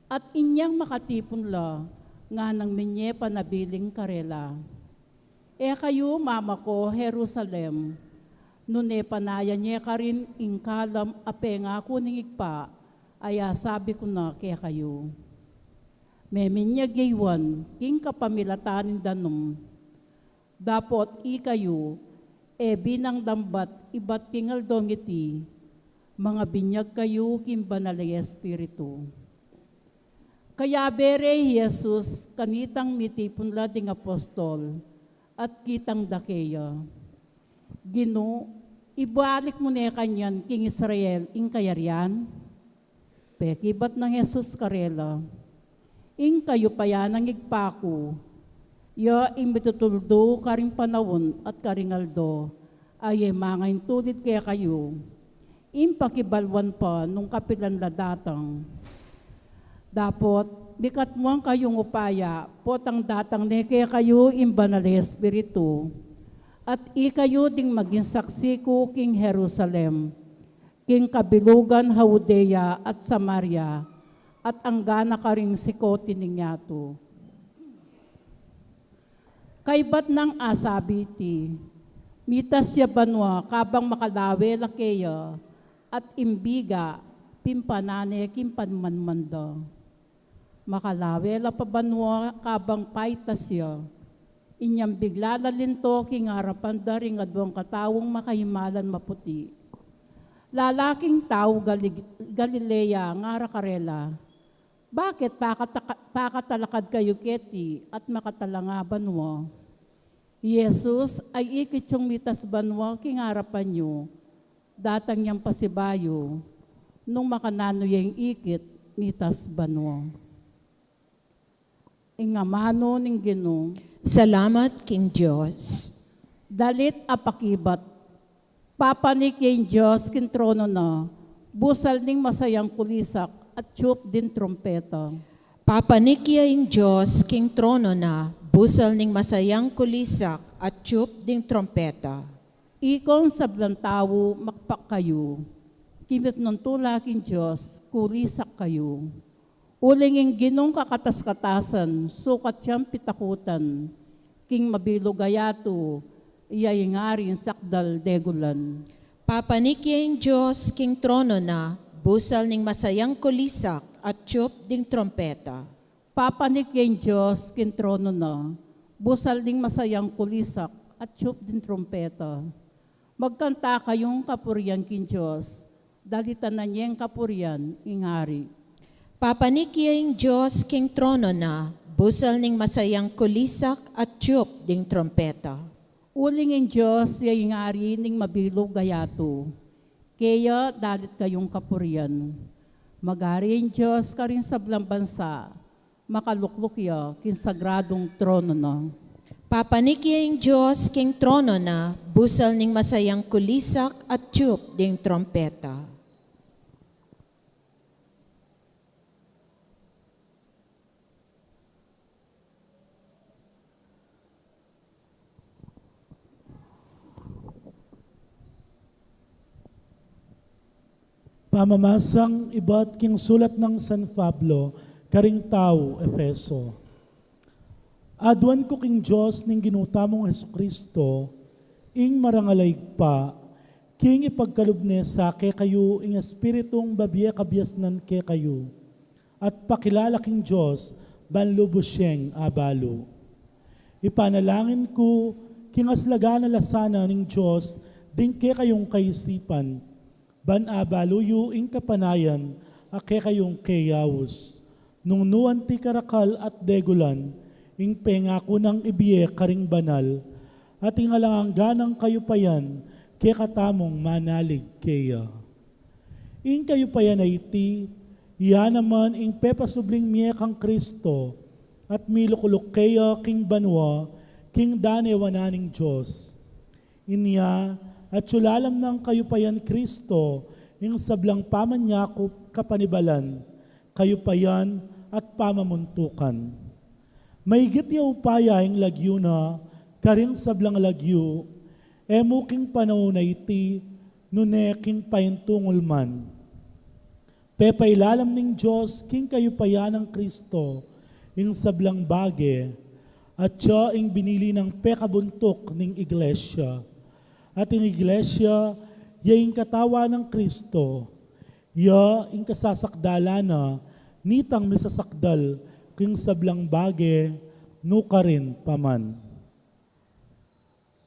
At inyang makatipun la, nganang minye panabiling karela, "E kayu mamako Jerusalem, nune panayan ye karin ing kalam a pengaku ning Ibpa, a ya sabi ku na kekayu. Meminyag ye iwan king kapamilatan ning danum. Dapot ikayu, e binang dambat ibat king aldong iti, mangabinyag kayu king Banal a Espiritu." Kayabe re i Jesus kanitang mitipun la ding apostol, at kitang da keya, "Ginu, ibalik mu ne kanyan king Israel ing kayarian?" Pekibat nang Jesus karela, "Ing kayupayan ning Ibpa ku, ya ing mitutuldu karing panaun at karing aldo, a e mangaintulid kekayu. Ing pakibaluan pa nung kapilan la datang. Dapot, mikatmuan kayung upaya, potang datang ne kekayu ing Banal a Espiritu, at ikayu ding maging saksi ku king Jerusalem, king kabilugan a Judea at Samaria, at anggana karing sikote ning yatu." Kaybat nang asabi iti, mitas ya banua kabang makalawe la keya, at ing biga pimpanan ne king pamanman da. Makalawe la pa banua kabang paitas ya, inyang bigla la linto king arapan da ring aduang kataung makahimalan maputi. Lalaking tau Gali-, Galilea, ngara karela, "Bakit pakataka-, pakatalakad kayu keti at makatalanga banua? I Jesus a ikit yung mitas banua king arapan yu, datang yang pasibayu, nung makananu yeng ikit mitas banua." Ing amanu ning Ginu. Salamat king Dios. Dalit a pakibat. Papanik ya ing Dios king trono na, busal ning masayang kulisak at tiup ding trumpeta. Papanik ya ing Dios king trono na, busal ning masayang kulisak at tiup ding trumpeta. Ikong sablang tau, makpak kayu. Kimit nung tula king Dios, kulisak kayu. Uling ing Ginung kakatas-katasan, sukat yang pitakutan, king mabilug a yatu, iya ing Aring sakdal degulan. Papanik ya ing Dios king trono na, busal ning masayang kulisak at tiup ding trumpeta. Papanik ya ing Dios king trono na, busal ning masayang kulisak at tiup ding trumpeta. Magkanta kayung kapurian king Dios, dalitan na neng kapurian ing Ari. Papanik ya ing Dios king trono na, busal ning masayang kulisak at tiup ding trumpeta. Uling ing Dios ya ing Ari ning mabilug a yatu. Keya dalit kayung kapurian. Mag-ari ing Dios karing sablang bansa, makalukluk ya king sagradung trono na. Papanik ya ing Dios king trono na, busal ning masayang kulisak at tiup ding trompeta. Pamamasang ibat king sulat nang San Pablo karing tau Efeso. Aduan ku king Dios ning Ginu tamung Jesucristo, ing marangal a Ibpa, king ipagkalub ne sa kekayu ing Espiritung babie kabiasnan kekayu, at pakilala king Dios ban lubus yeng abalu. Ipanalangin ku king aslagan a lasanan ning Dios ding kekayung kaisipan, ban abalu yu ing kapanayan a kekayung keyaus, nung nu anti karakal at degulan ing pengaku nang ibie karing banal, at ing alang angga nang kayupayan kekatamung manalig keya. Ing kayupayan a iti, iya naman ing pepasubling mie kang Kristo, at milukluk keya king banua, king danewan na ning Dios. Inya, atiu lalam nang kayupayan Kristo ing sablang pamanyakup kapanibalan, kayupayan, at pamamuntukan. Maigit ya upaya ing lagyu na karing sablang lagyu, e mu king panaun a iti, nune king paintungul man. Pepailalam ning Dios king kayupayan nang Kristo ing sablang bage, at ya ing binili nang pekabuntuk ning Iglesia. At ing Iglesia, ya ing katawan nang Kristo, ya ing kasasakdalan na, nitang misasakdal king sablang bage, nukarin pa man.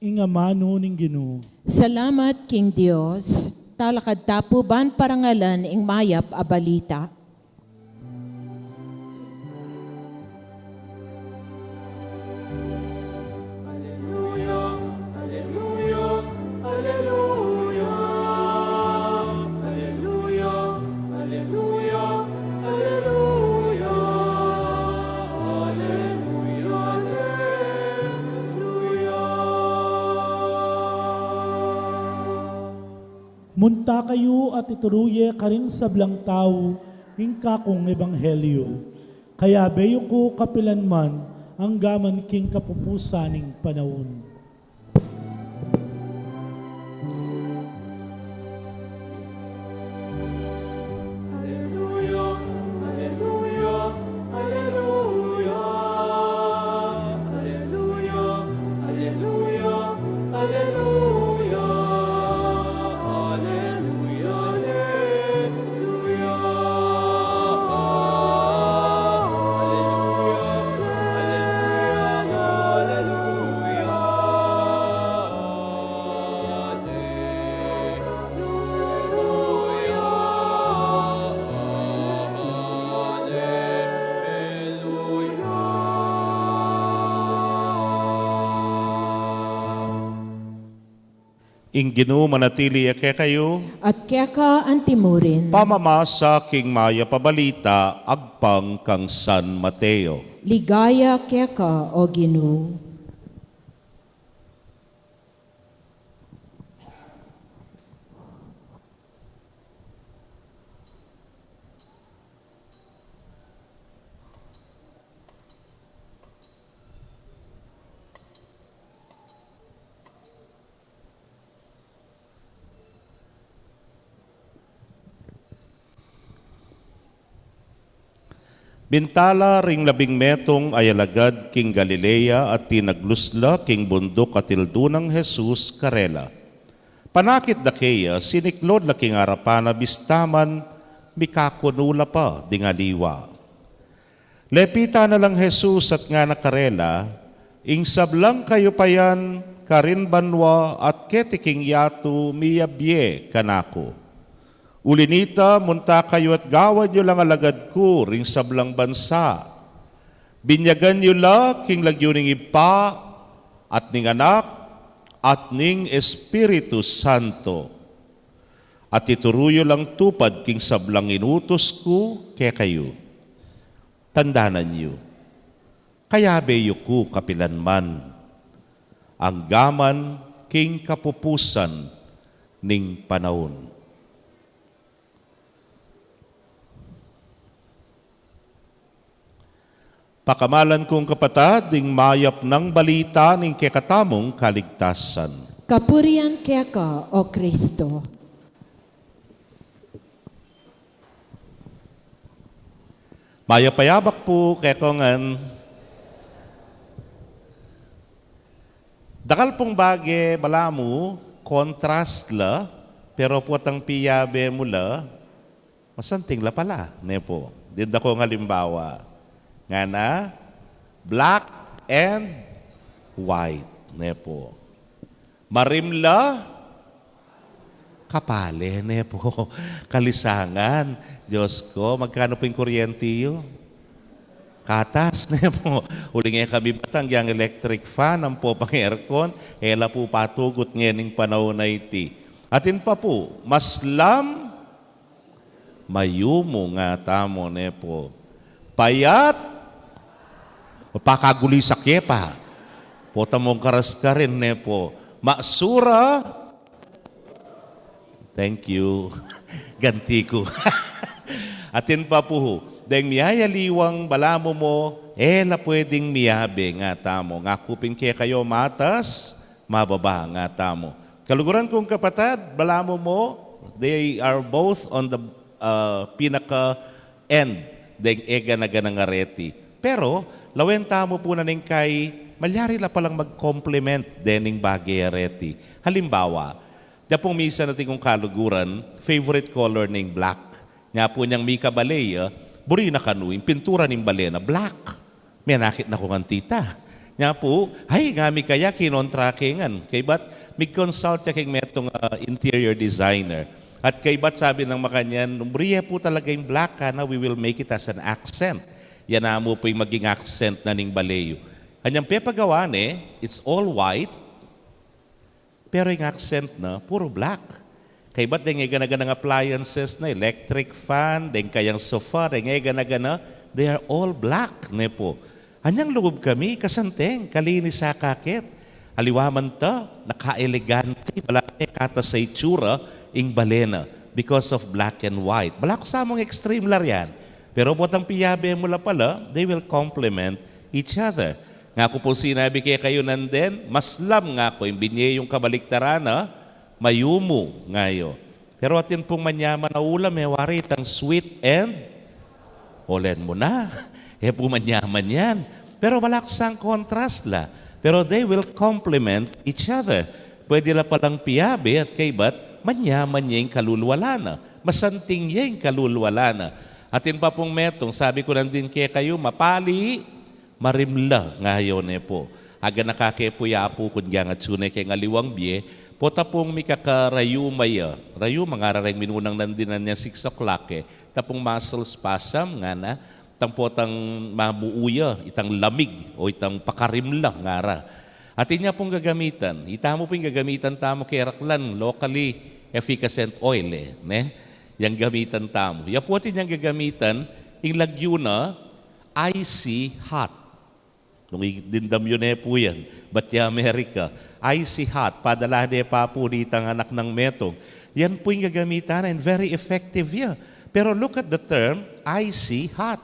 Ing amanu ning Ginu. Salamat king Dios. Talakad ta pu ban parangalan ing mayap a balita. Aleluya, aleluya, aleluya. Aleluya, aleluya, aleluya. Aleluya, aleluya. Munta kayu at ituru ye karing sablang tau ing kakung ebanghelyu. Kayabe yu ku kapilan man, anggaman king kapupusan ning panaun. Aleluya, aleluya, aleluya. Aleluya, aleluya, aleluya. Aleluya, aleluya. Aleluya, aleluya, aleluya. Ing Ginu manatili ya kekayu. At keka antimurin. Pamamasa king mayap a balita agpang kang San Mateo. Ligaya keka, O Ginu. Bintala ring labing metung a alagad king Galilea at tinaglus la king bunduk a tildu nang Jesus karela. Panakit da keya, siniklod la king arapan na bista man mikakunu la pa ding aliwa. Lepitan na lang Jesus at ngana karela, ing sablang kayupayan karin banua at keti king yatu miyabie kanaku. Uli nita, munta kayu at gawan yu lang alagad ku ring sablang bansa. Binyagan yu la king lagyu ning Ibpa, at ning Anak, at ning Espiritu Santo. At ituru yu lang tupad king sablang inutus ku kekayu. Tandanan yu, kayabe yu ku kapilan man, anggaman king kapupusan ning panaun. Pakamalan kung kapatad, ding mayap nang balita ning kekatamung kaligtasan. Kapurian keka, O Kristo. Mayap a yabak pu kekongan. Dakal pung bage balamu, contrast la, pero potang piyabe mu la, masanting la pala, ne pu. Dinda kung alimbawa. Ngana, black and white, ne pu. Marimla, kapale, ne pu. Kalisangan, Diyos ko, magkanu pu ing kuryente yu? Katas, ne pu. Uling e kami batang, yang electric fan, ampo pang aircon, e la pu patugut ngening panaun a iti. Atin pa pu, maslam, mayumu nga tamu, ne pu. Payat, pakagulisak ye pa. Pota mung karas karin, ne pu. Masura, thank you. Ganti ku. Atin pa pu, deng miyayaliwang balamu mo, e la pwedeng miyabe, ngatamu. Ngaku pin kekayu, matas, mababa, ngatamu. Kaluguran kung kapatad, balamu mo, they are both on the, uh, pinaka-end deng eganaganang areti. Pero lawen tamu pu na ning kai, malyari la palang mag-complement dening bage areti. Halimbawa, dya pung misan atin kung kaluguran, favorite color ne ing black. Nya pu inyang mika bale ya, buri na kanu ing pintura ning bale na black. Menakit na ku ngan tita. Nya pu, ay, ngami kaya kinontra ke ngan. Kaybat mig-consult ya king metung, ah, interior designer. At kaybat sabi nang makanyan, "Buri ye pu talaga ing black, ngana, we will make it as an accent." Yan na mu pu ing maging accent na ning bale yu. Anyang pepagawa ne, it's all white, pero ing accent na, puro black. Kaybat deng eganaganang appliances na, electric fan, deng kayang sofa, deng eganagana, they are all black, ne pu. Anyang lugub kami, kasanteng, kalinis a kaket. Aliwa man ta, naka-elegante, bala me katas a itsura ing bale na because of black and white. Bala ku sa mung extreme la rian. Pero potang piyabe mu la pala, they will complement each other. Ngaku pung sinabi kekayu nandin, maslam ngaku, ing binye yung kabaliktaran na, mayumu, ngayu. Pero atin pung manyaman a ulam, e wari itang sweet and, olen mu na. E pu manyaman yan. Pero bala ku sang contrast la. Pero they will complement each other. Pwede la palang piyabe at kaybat, manyaman ya ing kalulwa la na. Masanting ya ing kalulwa la na. Atin pa pung metung, sabi ku nandin kekayu, mapali, marimla, ngayu ne pu. Aganaka ke pu ya pu kung gyangatsu ne keng aliwang bie, pota pung mikakarayuma ya. Rayuma ngara reng minunang nandin nanyang six o'clock e. Ta pung muscle spasm, ngana, tang potang mamuu ya, itang lamig, o itang pakarimla, ngara. Atin ya pung gagamitan, itamu pu ing gagamitan tamu keraklan, locally efficacent oil e, ne? Yang gamitan tamu. Ya pu atin yang gagamitan, ing lagyu na, icy hot. Nung i-, dindam yu ne pu yan, bat ya Amerika, icy hot, padala de pa pu ditang anak nang metung. Yan pu ing gagamitan na, and very effective ya. Pero look at the term, icy hot.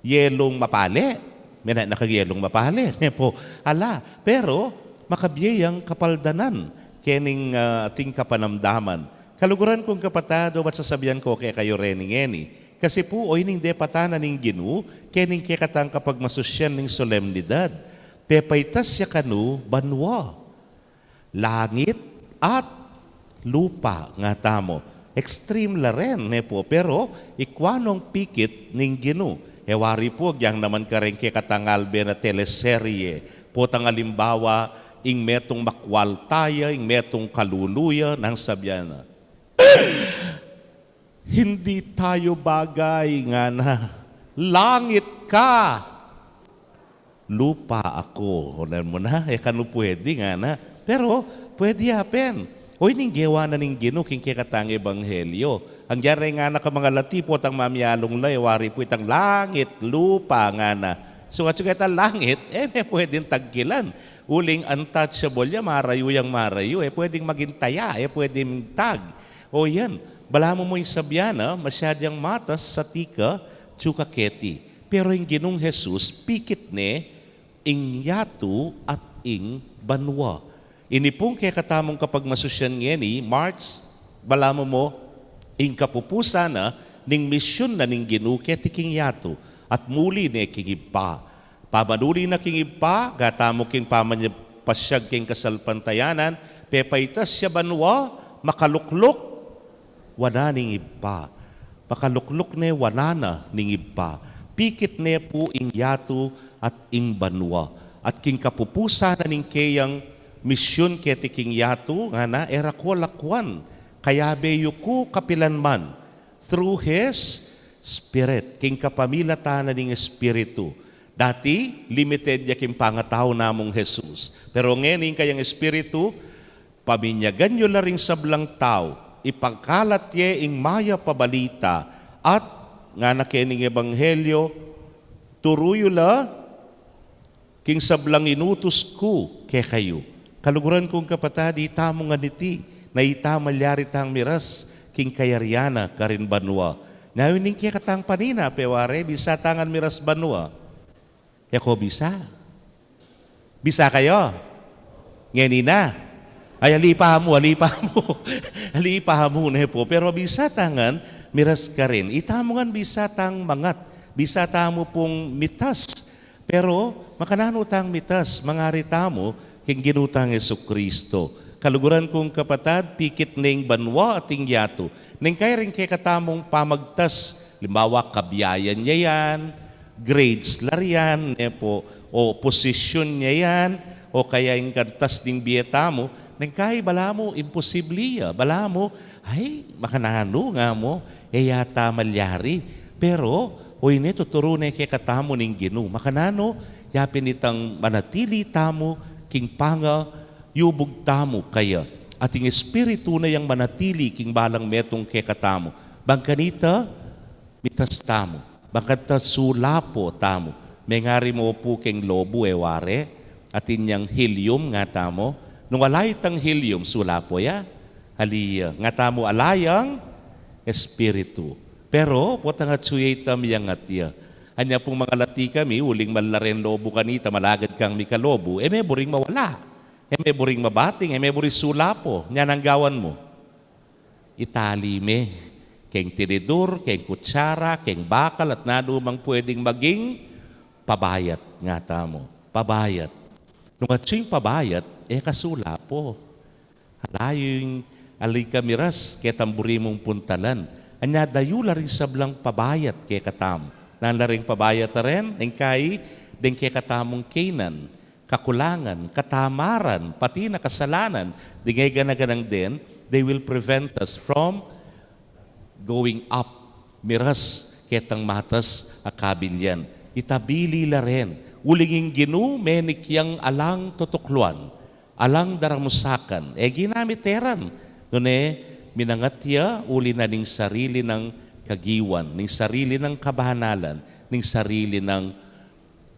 Yelung mapale. Mena na kang yelung mapale, ne pu. Ala, pero makabie yang kapaldanan kening, ah, ating kapanamdaman. Kaluguran kung kapatad, obat sasabian ku kekayu reni ngeni. Kasi pu, oyni ing depatan na ning Ginu kening kekatang kapagmasusyan ning solemnidad. Pepaitas ya kanu banua, langit at lupa, ngatamu. Extreme la ren, ne pu, pero ikwa nung pikit ning Ginu. E wari pu, agyang naman kareng kekatang albe na teleserye, potang alimbawa, ing metung makwalta ya, ing metung kalulu ya, nang sabian na, "Hindi tayo bagay," ngana. "Langit ka, lupa ako." Olan mu na, e kanu pwede, ngana. Pero pwede ya pin. Oyni ing gewa na ning Ginu king kekatang ebanghelyo. Agyang reng anak a mangalati, potang mamialung la, e wari pu itang langit, lupa, ngana. So, atyu ketang langit, e, e pwedeng tagkilan. Uling untouchable ya, marayu yang marayu, e pwedeng maging taya, e pwedeng tag. O yan, balamu mu ing sabian na, masyad yang matas sa tika, atyu ka keti. Pero ing Ginung Jesus, pikit ne ing yatu at ing banua. Ini pung kekatamung kapagmasusyan ngeni, March, balamu mu, ing kapupusan na ning misyun na ning Ginu keti king yatu, at muli ne king Ibpa. Pamanuli na king Ibpa, gatamu king pamanyapasiag king kasalpantayanan, pepaitas ya banua, makalukluk wanan ning Ibpa. Makalukluk ne wanan na ning Ibpa. Pikit ne pu ing yatu at ing banua. At king kapupusan na ning keyang misyun keti king yatu, ngana, e ra ku lakwan, kayabe yu ku kapilan man. Through His Spirit, king kapamilatan na ning Espiritu. Dati, limited ya king pangatau namung Jesus. Pero ngeni ing kayang Espiritu, paminyagan yu la ring sablang tau, ipakalat ye ing mayap a balita, at, ngana kening ebanghelyo, turu yu la king sablang inutus ku kekayu. Kaluguran kung kapatad, itamu ngan iti, na ita malyari tang miras king kayarian na karin banua. Nanu ing kekatang panina, pe wari, bisa tangan miras banua. E ko bisa. Bisa kayu? Ngeni na. Ay, ali pa mu, ali pa mu. Ali pa mu, ne pu. Pero bisa tangan miras karin. Itamu ngan bisa tang mangat. Bisa tamu pung mitas. Pero makananu tang mitas, mangari tamu king Ginu tang Jesucristo. Kaluguran kung kapatad, pikit ne ing banua at ing yatu. Neng kaya ring kekatamung pamagtas, limbawa, kabiayan ya yan, grades la rian, ne pu, o posisyon ya yan, o kaya ing kantas ning bie tamu, neng kaya balamu imposible ya, balamu, ay, makananu nga mu, e yata malyari. Pero, o ini, tuturu ne kekatamu ning Ginu. Makananu, yapin itang manatili tamu, king pangayubug tamu kaya. At ing Espiritu na yang manatili, king balang metung kekatamu. Bang kanita, mitas tamu. Bang kanita sulapo tamu. Mengari mu pu keng lobu e wari, atin yang helium nga tamu. Nung ala itang helium, sulapo ya. Ali ya. Nga tamu ala yang Espiritu. Pero, potang atsu ya ita miyangat ya. Anya pung mangalati kami, uling malaren lobu kanita, malagad kang mikalobu, e me buring mawala. E me buring mabating, e me buring sulapo. Nya nang gawan mu. Itali me, keng tinidur, keng kutsara, keng bakal, at nanumang pwedeng maging pabayat, nga tamu. Pabayat. Nung atsu ing pabayat, e ka sulapo. Ala yu ing ali ka miras, ketang buri mung puntalan. Anya dayu la ring sablang pabayat kekatamu. Nanu la ring pabayat a ren, ing kai, deng kekatamung kainan, kakulangan, katamaran, pati na kasalanan, ding e gana-ganang den, they will prevent us from going up, miras ketang matas a kabilyan. Itabili la ren, uling ing Ginu menik yang alang tutukluan, alang daramusakan, e ginamit e ran, nune minangat ya uli na ning sarili nang kagiwan, ning sarili nang kabanalan, ning sarili nang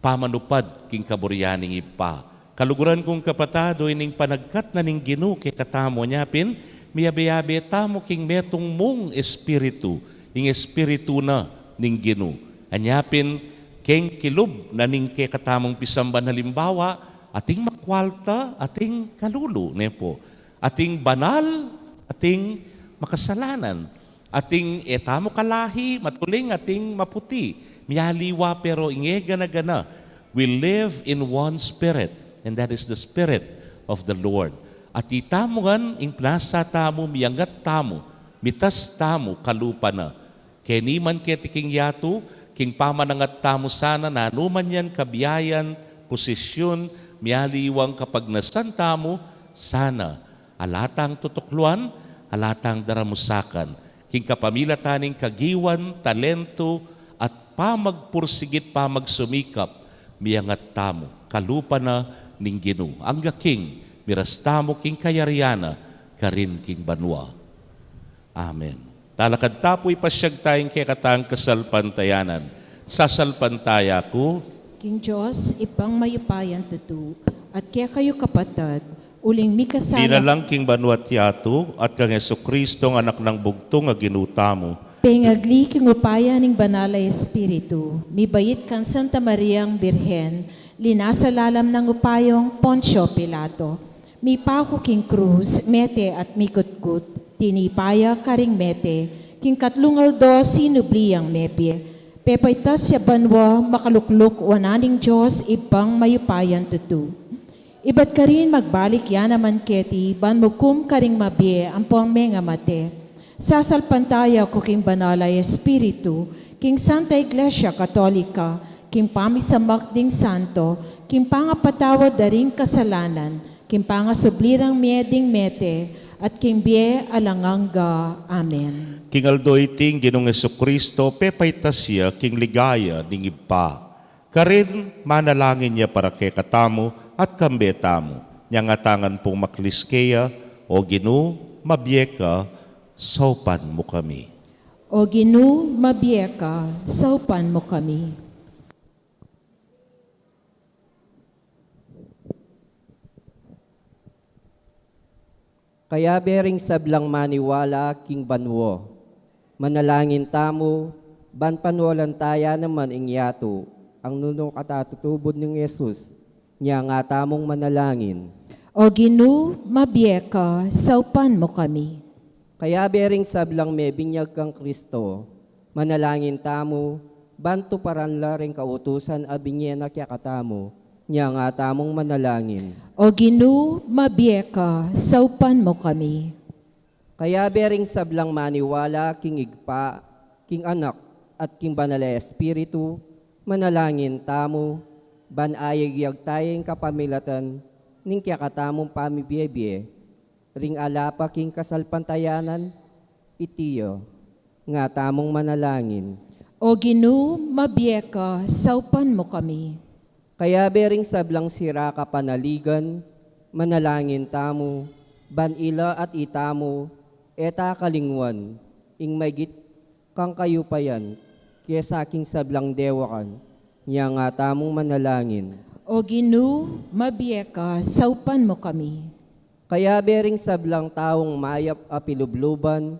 pamanupad king kaburian ning Ibpa. Kaluguran kung kapatad, o ining panagkat na ning Ginu kekatamu, anya pin, miyabe-yabe tamu king metung mung Espiritu, ing Espiritu na ning Ginu. Anya pin, keng kilub na ning kekatamung pisamban halimbawa, ating makwalta, ating kalulu, ne pu. Ating banal, ating makasalanan. Ating e tamu kalahi, matuling, ating maputi. Mialiwa, pero ing e gana-gana. We live in one spirit, and that is the spirit of the Lord. At itamu ngan, ing pinasa tamu, miyangat tamu, mitas tamu, kalupa na. Keni man keti king yatu, king pamanangat tamu sana, nanu man yang kabiayan, posisyun, mialiwang kapagnasan tamu, sana ala tang tutukluan, ala tang daramusakan. King kapamilatan ning kagiwan, talentu, at pamagpursigit, pamagsumikap, miyangat tamu, kalupa na ning Ginu. Angga king, miras tamu king kayarian na, karin king banua. Amen. Talakad ta pu, ipasyag taya ing kekatang kasalpantayanan. Sasalpantaya ku king Dios, Ibpang mayupayang tutu, at kekayu kapatad, uling mikasala. Dinalang king banua't yatu, at kang Jesucristo, ing Anak nang bugtung a Ginu tamu. Pengagli king upaya ning Banal a Espiritu, mibait kang Santa Mariang Birhen, linasa lalam nang upayung Poncio Pilato. Mipaku king krus, mete at mikutkut, tinipa ya karing mete, king katlung aldo sinubli yang mebie, pepaitas ya banua, makalukluk wanan ning Dios Ibpang mayupayang tutu. Ibat karin magbalik ya naman keti, ban mukum karing mabie ampong mengamate. Sasalpantaya ku king Banal a Espiritu, king Santa Iglesia Katolika, king pamisamak ding santo, king pangapatawad da ring kasalanan, king pangasubli rang mie ding mete, at king bie alang angga. Amen. King aldo iti ing Ginung Jesucristo, pepaitas ya king ligaya ning Ibpa. Karin, manalangin ya para kekatamu at kambe tamu. Nya ngan atin pung maklis keya, O Ginu, mabie ka, saupan mu kami. O Ginu, mabie ka, saupan mu kami. Kayabe ring sablang maniwala king banua. Manalangin tamu, ban panualan taya naman ing yatu, ang nunu katatutubud ning Jesus, nya nga tamung manalangin. O Ginu, mabie ka, saupan mu kami. Kayabe ring sablang mebinyag kang Kristo, manalangin tamu, ban tuparan la ring kautusan a binie na kekatamu, nya nga tamung manalangin. O Ginu, mabie ka, saupan mu kami. Kayabe ring sablang maniwala king Ibpa, king Anak, at king Banal a Espiritu, manalangin tamu, ban ayagyag taya ing kapamilatan ning kekatamung pamibiebie, ring ala pa king kasalpantayanan, iti ya, nga tamung manalangin. O Ginu, mabie ka, saupan mu kami. Kayabe ring sablang sira kapanaligan, manalangin tamu, ban ila at itamu, e ta kalingwan, ing maygit kang kayupayan, kesa king sablang dewakan, nya nga tamung manalangin. O Ginu, mabie ka, saupan mu kami. Kayabe ring sablang taung mayap a pilubluban,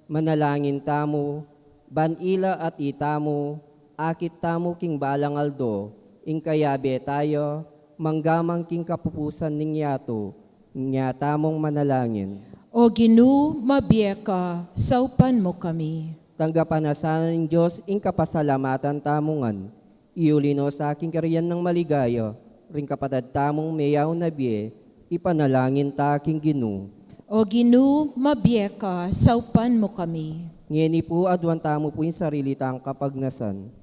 manalangin tamu, ban ila at itamu, akit tamu king balang aldo, ing kayabe taya, manggaman king kapupusan ning yatu, nya tamung manalangin. O Ginu, mabie ka, saupan mu kami. Tanggapan na sana ning Dios ing kapasalamatan tamu ngan, iuli no sa king karian nang maligaya, ring kapatad tamung meyaun a bie, ipanalangin ta king Ginu. O Ginu, mabie ka, saupan mu kami. Ngeni pu, aduan tamu pu ing sarili tang kapagnasan.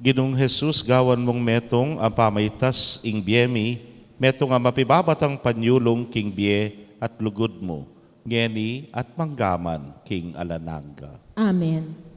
Ginung Jesus, gawan mung metung a pamaitas ing bie mi, metung a mapibabatang panyulung king bie at lugud mu, ngeni at manggaman king alang angga. Amen.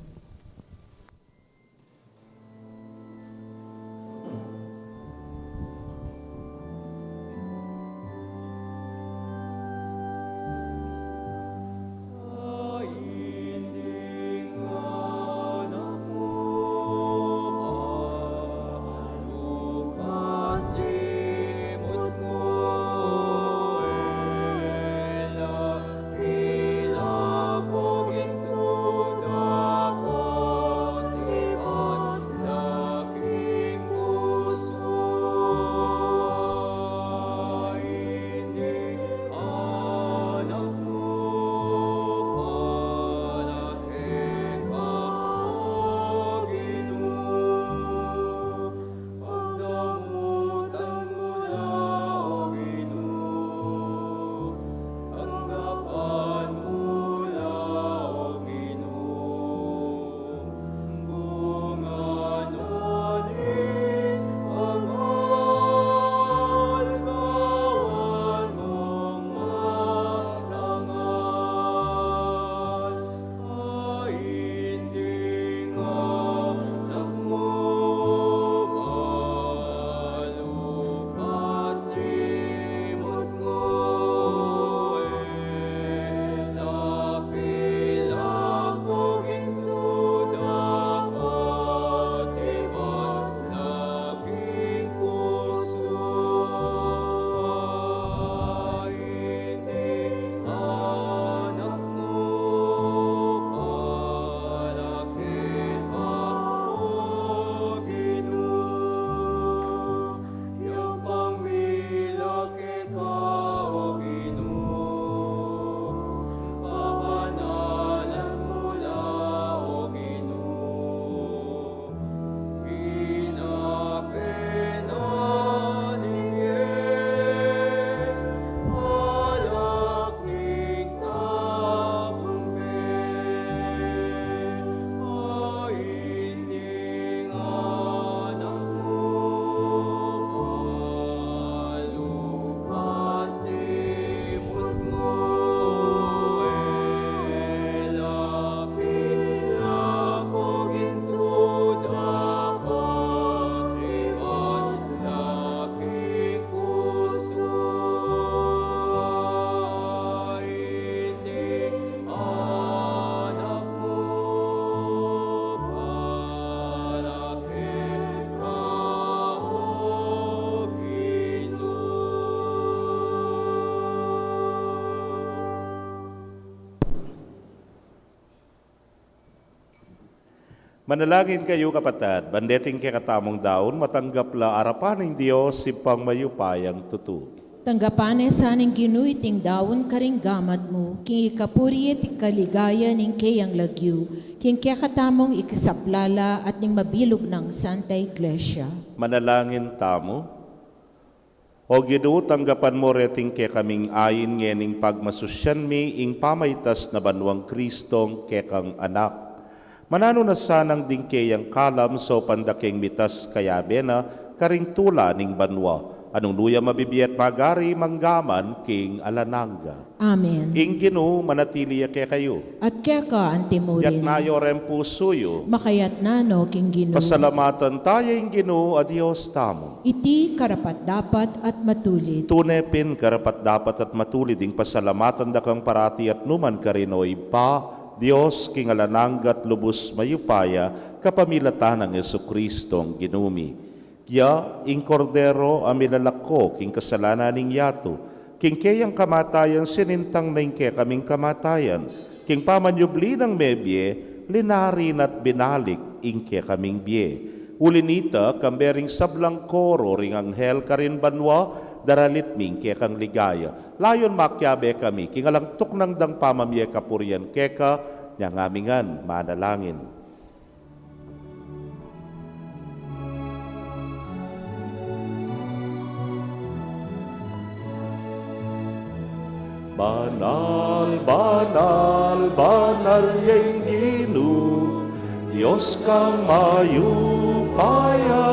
Manalangin kayu, kapatad, ban deting kekatamung daun matanggap la arapan ning Dios, Ibpang mayupayang tutu. Tanggapan na sa ning Ginu iting daun karing gamat mu, king ikapuri at ikaligaya ning keyang lagyu, king kekatamung ikasaplala at ning mabilug nang Santa Iglesia. Manalangin tamu. O Ginu, tanggapan mu reting kekaming ain ngening pagmasusyan mi ing pamaitas na banwang Kristong kekang Anak. Mananu na sanang ding keyang kalam saupan da king mitas kayabe na karing tula ning banwa, a nung nu ya mabibie at magari mangga man king alang angga. Amen. Ing Ginu manatili ya kekayu. At keka antimurin. Itas yu reng pusu yu. Makatas na no king Ginu. Pasalamatan taya ing Ginu a Dios tamu. Iti karapat-dapat at matulid. Tune pin karapat-dapat at matulid ing pasalamatan da kang parati at nu man karin, O Ibpa, Dios king alang angga at lubus mayupaya, kapamilatan nang Jesucristong Ginu mi. Ya ing Kordero a milalako king kasalanan ning yatu, king keyang kamatayan sinintang na ing kekaming kamatayan, king pamanyubli nang mebie, linari na at binalik ing kekaming bie. Uli nita, kambe ring sablang koro ring anghel karin banwa, daralit mi ing kekang ligaya. Layun makiabe kami king alang tuknang dang pamamie kapurian keka, inya ngan mi ngan manalangin. Banal, banal, banal ya ing Ginu, Dios kang mayupaya.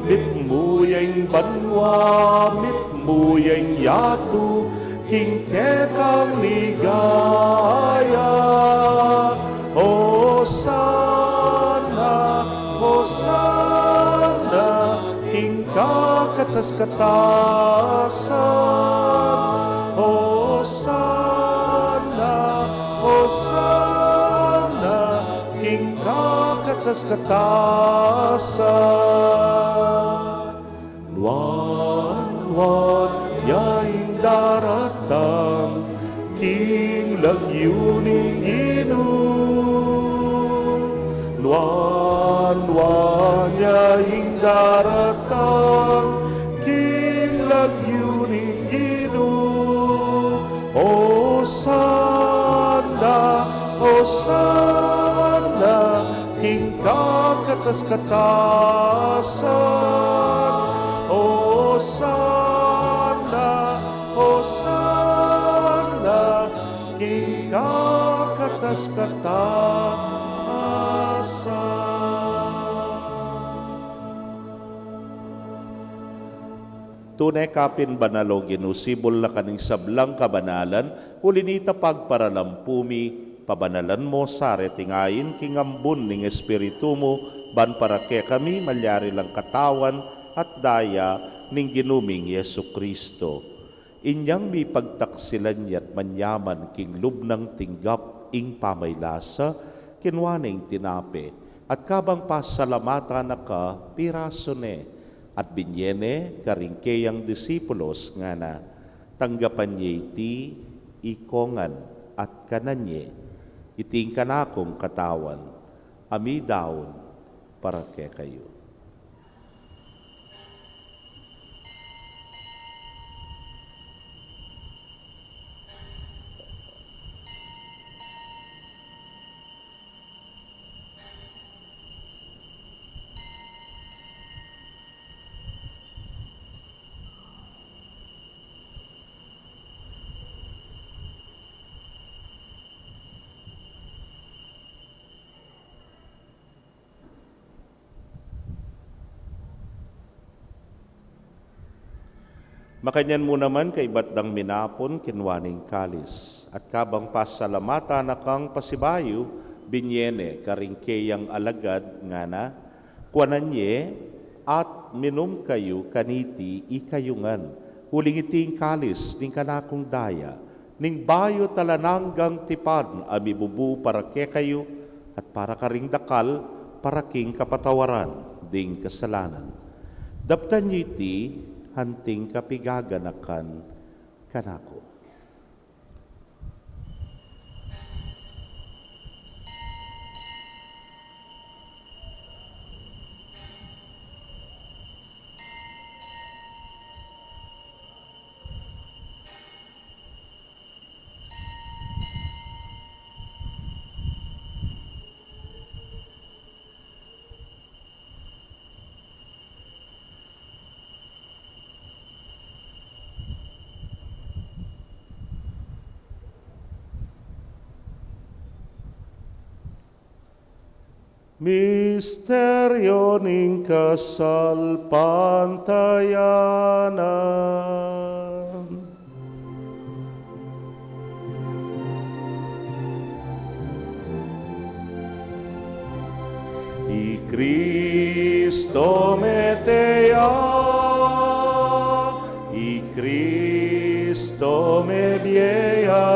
Mitmu ya ing banwa, mitmu ya ing yatu, king kekang ligaya. Hosana, Hosana, king kakatas-katasan. Hosana, Hosana, king kakatas-katasan. Nuan, nuan ya ing daratang king lagyu ning Ginu. Nuan, nuan ya ing daratang king lagyu ning Ginu. Hosana, Hosana, king kakatas-katasan. Hosana, Hosana, king kakatas-katasan. Tune ka pin banal, O Ginu, sibul na ka ning sablang kabanalan, uli nita pagparalampu mi, pabanalan mo sa reting ain king ambun ning Espiritu mu, ban para kekami malyari lang katawan at daya ning Ginu ming Jesucristo. Inyang mipagtaksilan ya't manyaman king lub nang tinggap ing pamaylasa, kinua ne ing tinape, at kabang pasalamatan na ka, pirasu ne, at binie ne karing keyang disipulos, ngana: Tanggapan ye iti, ikongan, at kanan ye. Iti ing kanakung katawan, a midaun para kekayu. Makanyan mu naman, kaybat dang minapun, kinua ne ing kalis, at kabang pasalamatan na kang pasibayu, binie ne karing keyang alagad, ngana: Kuanan ye, at minum kayu kaniti ikayu ngan, uling iti ing kalis ning kanakung daya, ning bayu at alang anggang tipan, a mibubu para kekayu at para karing dakal, para king kapatawaran ding kasalanan. Daptan ye iti anting kapigaganakan kanaku. Misteryo ning kasalpantayanan. I Kristo mete ya, i Kristo mebie ya,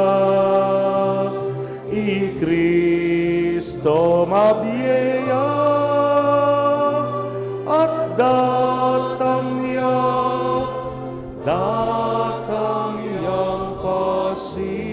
i Kristo mabie ya, at datang ya, datang yang pasibayu.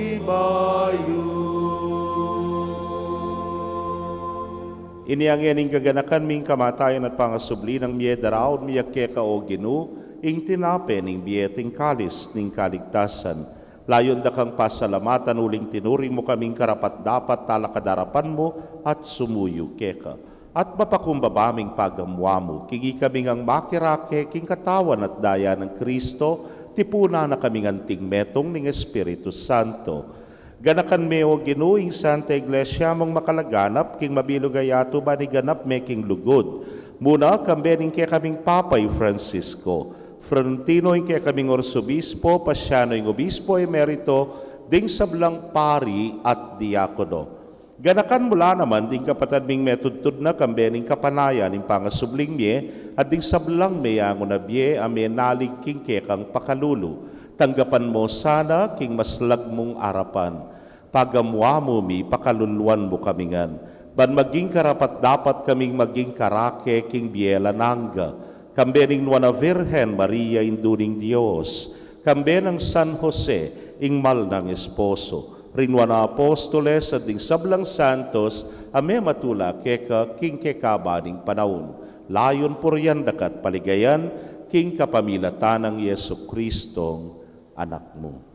Inya ngeni ing kaganakan mi, ing kamatayan at pangasubli nang mie, daraun mi ya keka, o Ginu, ing tinape ning bie at ing kalis ning kaligtasan. Layun da kang pasalamatan uling tinuring mu kaming karapat-dapat talakad king arapan mu at sumuyu keka. At mapakumbaba ming pagamuan mu, king ikami ngang makirake king katawan at daya nang Kristo, tipunan na kaming anting metung ning Espiritu Santo. Ganakan me, o Ginu, ing Santa Iglesia mung makalaganap king mabilug a yatu, ban iganap me king lugud. Muna kambe ning kekaming Papa i Francisco, Florentino ing kekaming Arsobispo, Pasiano ing Obispo Emerito, ding sablang pari at diakono. Ganakan mu la naman ding kapatad ming metudtud na kambe ning kapanayan ning pangasubling mie, at ding sablang meyangu na bie a menalig king kekang pakalulu. Tanggapan mu sana king maslag mung arapan. Pagamuan mu mi, pakaluluan mu kami ngan, ban maging karapat-dapat kaming maging karake king bie alang angga, kambe ning Nuan a Virgen Maria, Indu ning Dios, kambe nang San Jose, ing mal nang esposo, ring Nuan a Apostoles, at ding sablang santos a mematula keka king kekaban ning panaun. Layun purian da ka at paligayan, king kapamilatan nang Jesucristong Anak mu.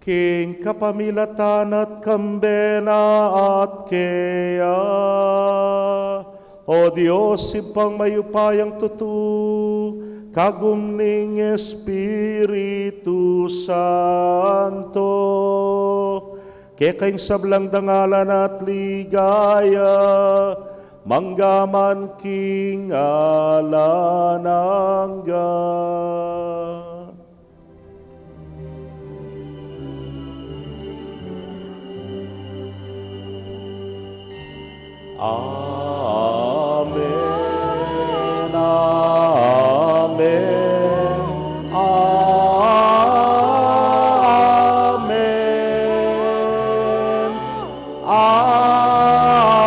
King kapamilatan na at kambe na at keya, o Dios, Ibpang mayupayang tutu, kagum ning Espiritu Santo, keka ing sablang dangalan at ligaya, mangga man king alang angga. Amen, amen, amen, amen.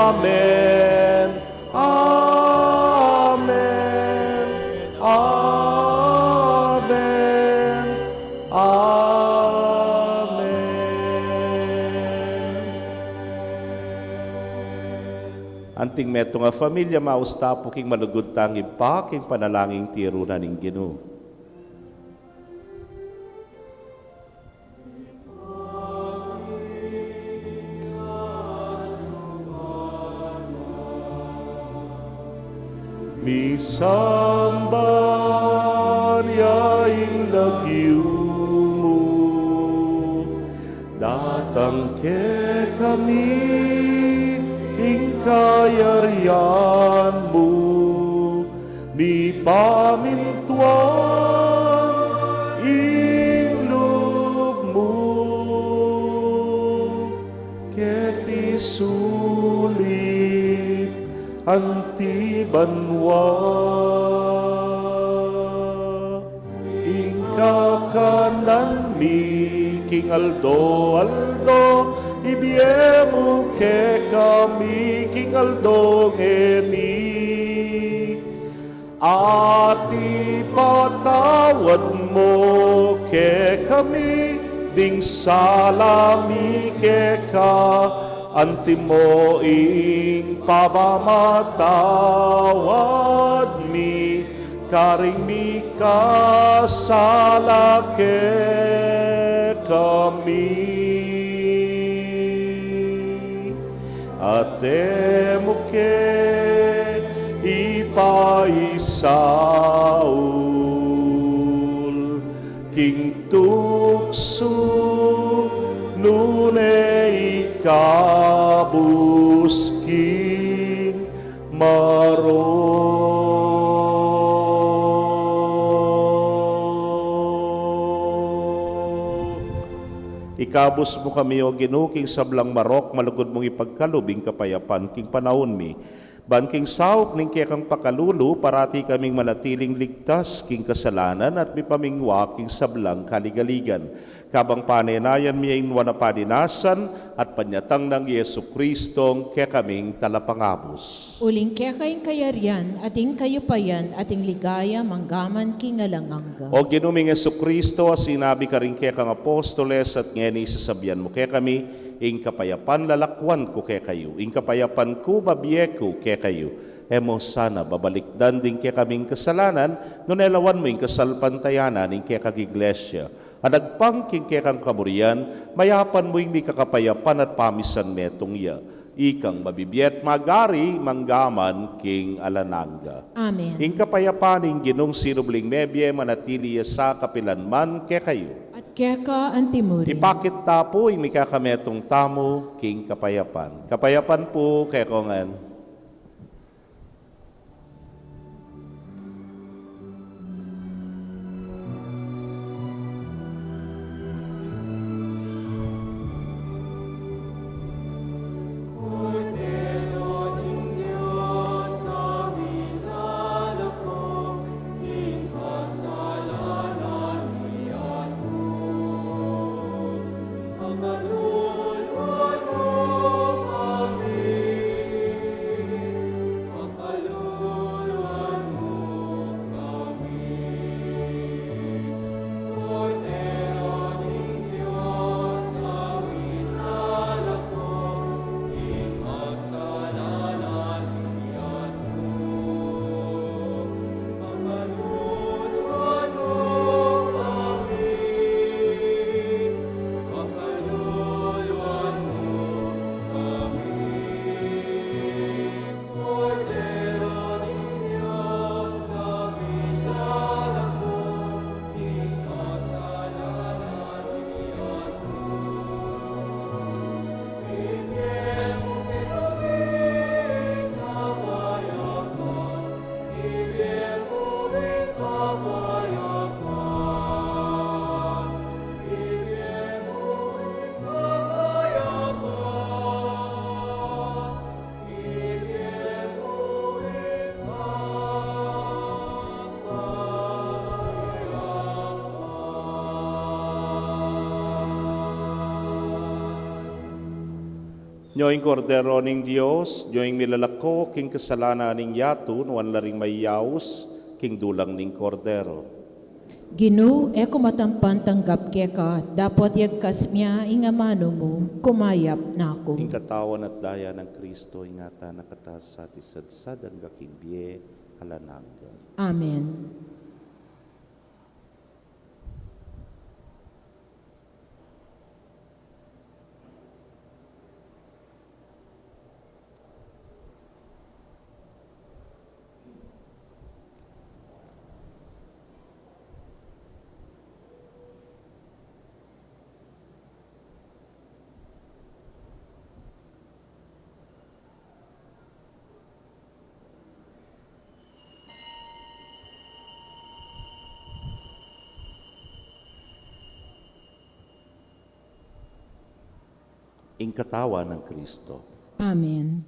Amen. Amen. Amen. Anting metung a familia, mausta pu king malugud tang Ibpa, king panalangin tiru na ning Ginu. Misamban ya ing lagyu mu, datang kekami ing kayarian mu, mipamintuan ing lub mu keti sulip anti banua. Ing kakanan mi king aldo-aldo ibie mu kekami king aldo ngeni, at ipatawad mu kekami ding sala mi keka, anti mu ing pamamatawad mi karing mikasala kekami. At e mu ke ipaisaul king tuksu, nune ikab Marok. Ikabus mu kami, O Ginu, king sablang marok, malugud mung ipagkalub ing kapayapan king panaun mi. Ban king saup ning kekang pakalulu, parati kaming manatiling ligtas king kasalanan at mipamingwa king sablang kaligaligan. Kabang panenayan mi ing nuan a padinasan at panyatang nang Jesucristong kekaming Talapangabus. Uling keka ing kayarian, at ing kayupayan, at ing ligaya, manggaman king alang angga. O Ginu ming Jesucristo, a sinabi karing kekang apostoles, at ngeni sasabian mu kekami, ing kapayapan lalakwan ku kekayu, ing kapayapan ku babie ku kekayu. E mu sana babalikdan ding kekaming kasalanan, nune lawan mu ing kasalpantayanan ning kekang Iglesia. A nagpang king kekang kamurian, mayapan mu ing mikakapayapan at pamisan metung ya. Ikang mabibie at magari manggaman king alang angga. Amen. Ing kapayapan ning Ginung sinubling mebie manatili ya sa kapilan man kekayu. At keka antimurin. Ipakit ta pu ing mikakametung tamu king kapayapan. Kapayapan pu kekongan. Nyo ing Kordero ning Dios, nyo ing milalako king kasalanan ning yatu, nuan la ring mayaus king dulang ning Kordero. Ginu, e ku matampan tanggap keka, dapot yagkas mia ing amanu mu, kumayap na ku. Ing katawan at daya nang Kristo, ingatan na kata sa tisadsad angga king bie alang angga. Amen. Ing katawan nang Kristo. Amen.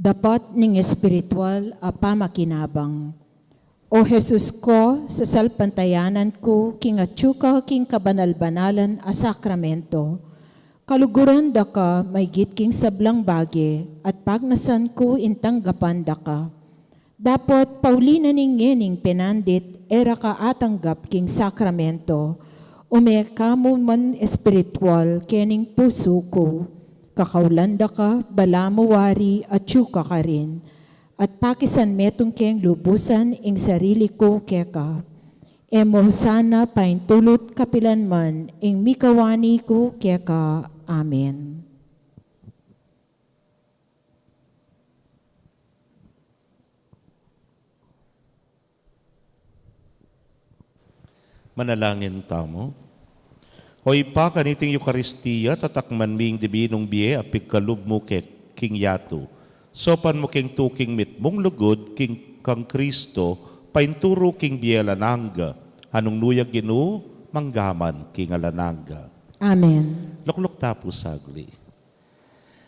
Dapat ning espiritual a pamakinabang. O Jesus ko, sasalpantayanan ku king atyu ka king kabanal-banalan a sakramento. Kaluguran da ka maigit king sablang bage, at pagnasan ku ing tanggapan da ka. Dapot pauli na ning ngening penandit, e ra ka atanggap king sakramento, ume ka mu man espiritual kening pusu ku. Kakaulan da ka, balamu wari atyu ka karin, at pakisan metung keng lubusan ing sarili ku keka. E mu sana paintulut kapilan man ing mikawani ku keka. Amen. Manalangin tamu. O Ibpa, kaniting Eukaristia, tatakman mi ing dibinung bie a pigkalub mu ke king yatu. Saupan mu keng tuking mitmung lugud king kang Kristo, painturu king bie alang angga, a nung nu ya Ginu, mangga man king alang angga. Amen. Lukluk ta pu sagli.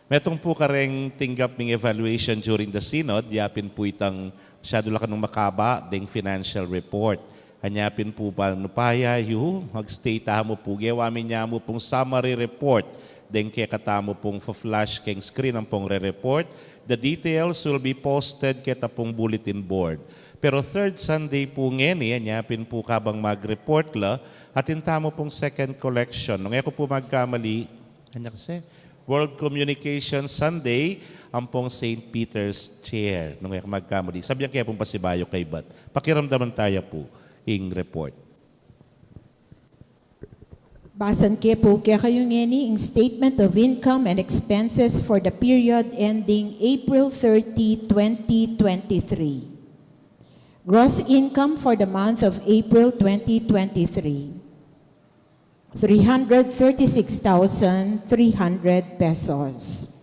Metung pu kareng tinggap ming evaluation during the synod, yapin pu itang masyadu la kanung makaba deng financial report. Anya pin pu ba, nung paya yu, mag-stay tamu pu, gewa mi nyamu pung summary report deng kekatamu pung fa-flash keng screen ampong re-report. The details will be posted keta pung bulletin board. Pero third Sunday pu ngeni, anya pin pu kabang mag-report la, atin tamu pung second collection. Nung e ku pu magkamali, anya kasi, World Communication Sunday, ampong Saint Peter's Chair. Nung e ku magkamali, sabian ke pung pasibayu kaybat. Pakiramdaman taya pu ing report. Basan ke pu kekayu ngeni ing statement of income and expenses for the period ending April thirty, twenty twenty-three. Gross income for the month of April twenty twenty-three, three hundred thirty-six thousand three hundred pesos.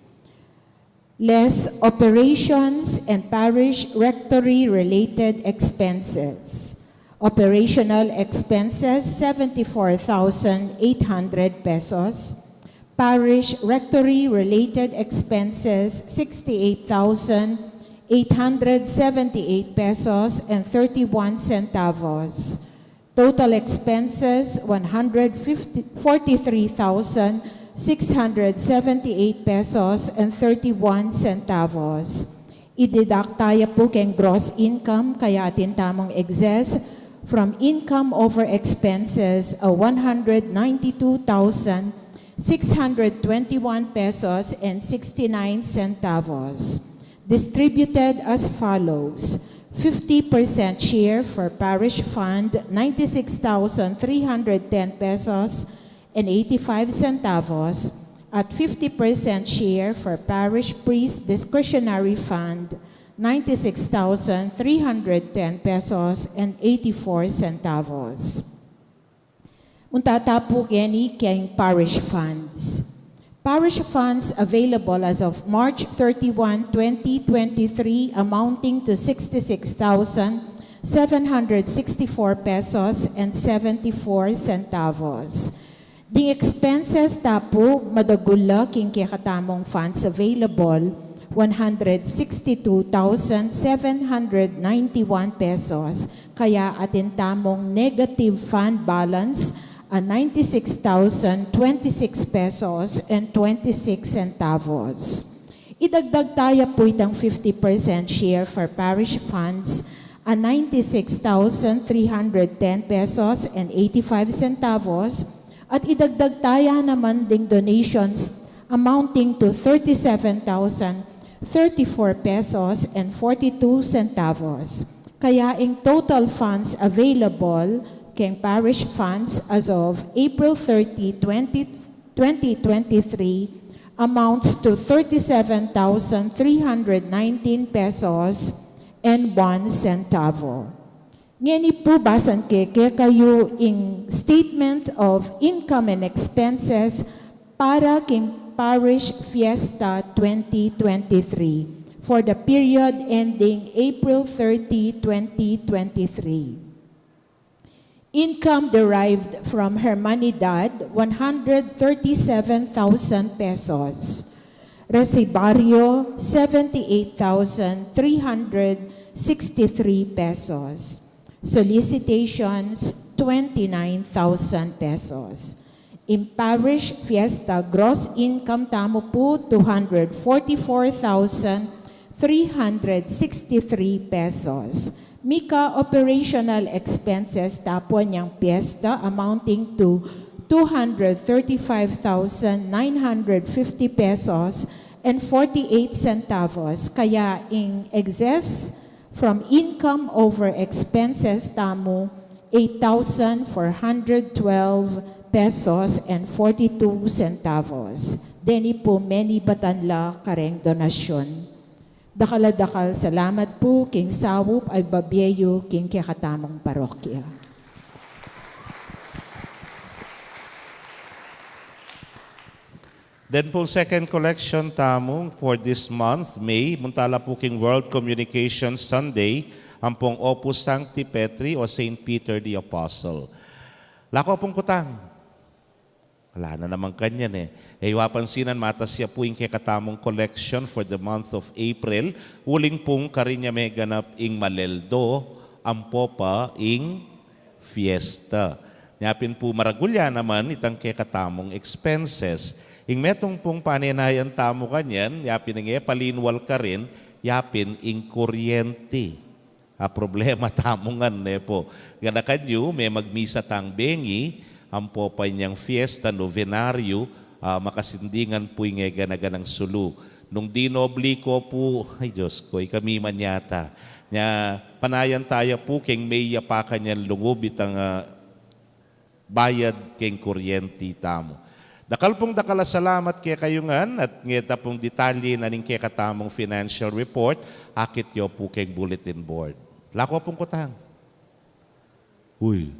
Less operations and parish rectory related expenses. Operational expenses, seventy-four thousand eight hundred pesos. Parish rectory related expenses, sixty-eight thousand eight hundred seventy-eight pesos and thirty-one centavos. Total expenses, one hundred forty-three thousand six hundred seventy-eight pesos and thirty-one centavos. I-deduct taya pu keng gross income, kaya atin tamung excess from income over expenses a one hundred ninety-two thousand six hundred twenty-one pesos and sixty-nine centavos. Distributed as follows: fifty percent share for parish fund, ninety-six thousand three hundred ten pesos and eighty-five centavos, at fifty percent share for parish priest discretionary fund, ninety-six thousand three hundred ten pesos and eighty-four centavos. Munta ta pu ngeni keng parish funds. Parish funds available as of March thirty-one, twenty twenty-three, amounting to sixty-six thousand seven hundred sixty-four pesos and seventy-four centavos. Ding expenses ta pu, madagul la king kekatamung funds available, one hundred sixty-two thousand seven hundred ninety-one pesos, kaya atin tamung negative fund balance a ninety-six thousand twenty-six pesos and twenty-six centavos. Idagdag taya pu itang fifty percent share for parish funds a ninety-six thousand three hundred ten pesos and eighty-five centavos, at idagdag taya naman ding donations amounting to thirty-seven thousand thirty-four pesos and forty-two centavos. Kaya ing total funds available keng parish funds as of April thirty, twenty, twenty twenty-three amounts to thirty-seven thousand three hundred nineteen pesos and one centavo. Ngeni pu basan ke kekayu ing Statement of Income and Expenses para king Parish Fiesta twenty twenty-three for the period ending April thirty, twenty twenty-three. Income derived from Hermanidad, one hundred thirty-seven thousand pesos. Resibaryo, seventy-eight thousand three hundred sixty-three pesos. Solicitations, twenty-nine thousand pesos. Ing parish fiesta gross income tamu pu, two hundred forty-four thousand three hundred sixty-three pesos. Mika operational expenses ta pu inyang fiesta amounting to two hundred thirty-five thousand nine hundred fifty pesos and forty-eight centavos. Kaya ing excess from income over expenses tamu, eight thousand four hundred twelve pesos and forty-two centavos. Deni pu menibatan la kareng donasyon. Dakal a dakal salamat pu king saup a ibie yu king kekatamung parokya. Then pong second collection tamu for this month, May, munta la pu king World Communication Sunday, ampong Opus Sancti Petri o Saint Peter the Apostle. Lako pung kutang. Ala na naman kanyan e. E yu apansinan, matas ya pu ing kekatamung collection for the month of April, uling pung karin ya meganap ing Maleldo, ampo pa ing fiesta. Nya pin pu maragul ya naman itang kekatamung expenses. Ing metung pung panenayan tamu kanyan, ya pin ing e palinwal karin, ya pin ing kuryenti. A problema tamu ngan, ne pu. Ganakan yu, me magmisa tang bengi, ampo pa inyang fiesta, novenario, a, makasindingan pu ing e gana-ganang sulu. Nung dinobli ko pu, ay Diyos ko, ikami man yata. Nya, panayan taya pu keng meyapakan yang lungub itang, a, bayad keng kuryenti tamu. Dakal pung dakal a salamat kekayu ngan at ngeta pung detalye na ning kekatamung financial report, akit yu pu keng bulletin board. Lako pung kutang. Uy.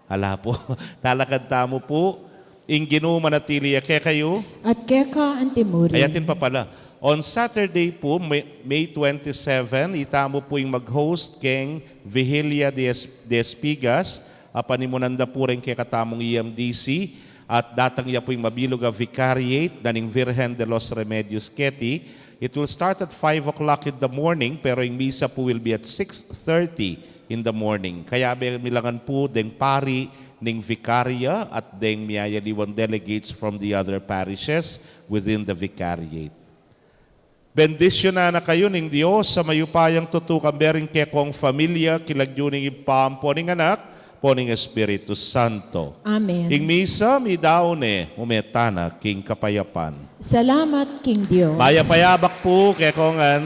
Ala pu. Talakad tamu pu. Ing Ginu manatili ya kekayu. At keka antimurin. Ay, atin pa pala. On Saturday pu, May, May twenty-seven, itamu pu ing mag-host keng Vigilia de Es-, de Espigas, a panimunan da pu reng kekatamung E M D C, at datang ya pu ing mabilug a vicariate na ning Virgen de los Remedios Keti. It will start at five o'clock in the morning, pero ing misa pu will be at six thirty in the morning. Kayabe mi la ngan pu deng pari ning vicaria at deng miyayaliwang delegates from the other parishes within the vicariate. Bendisyunan na kayu ning Dios a mayupayang tutu, kambe ring kekong familia, king lagyu ning Ibpa, ampo ning Anak, ampo ning Espiritu Santo. Amen. Ing misa midaun ne, ume tana king kapayapan. Salamat king Dios. Mayap a yabak pu kekongan.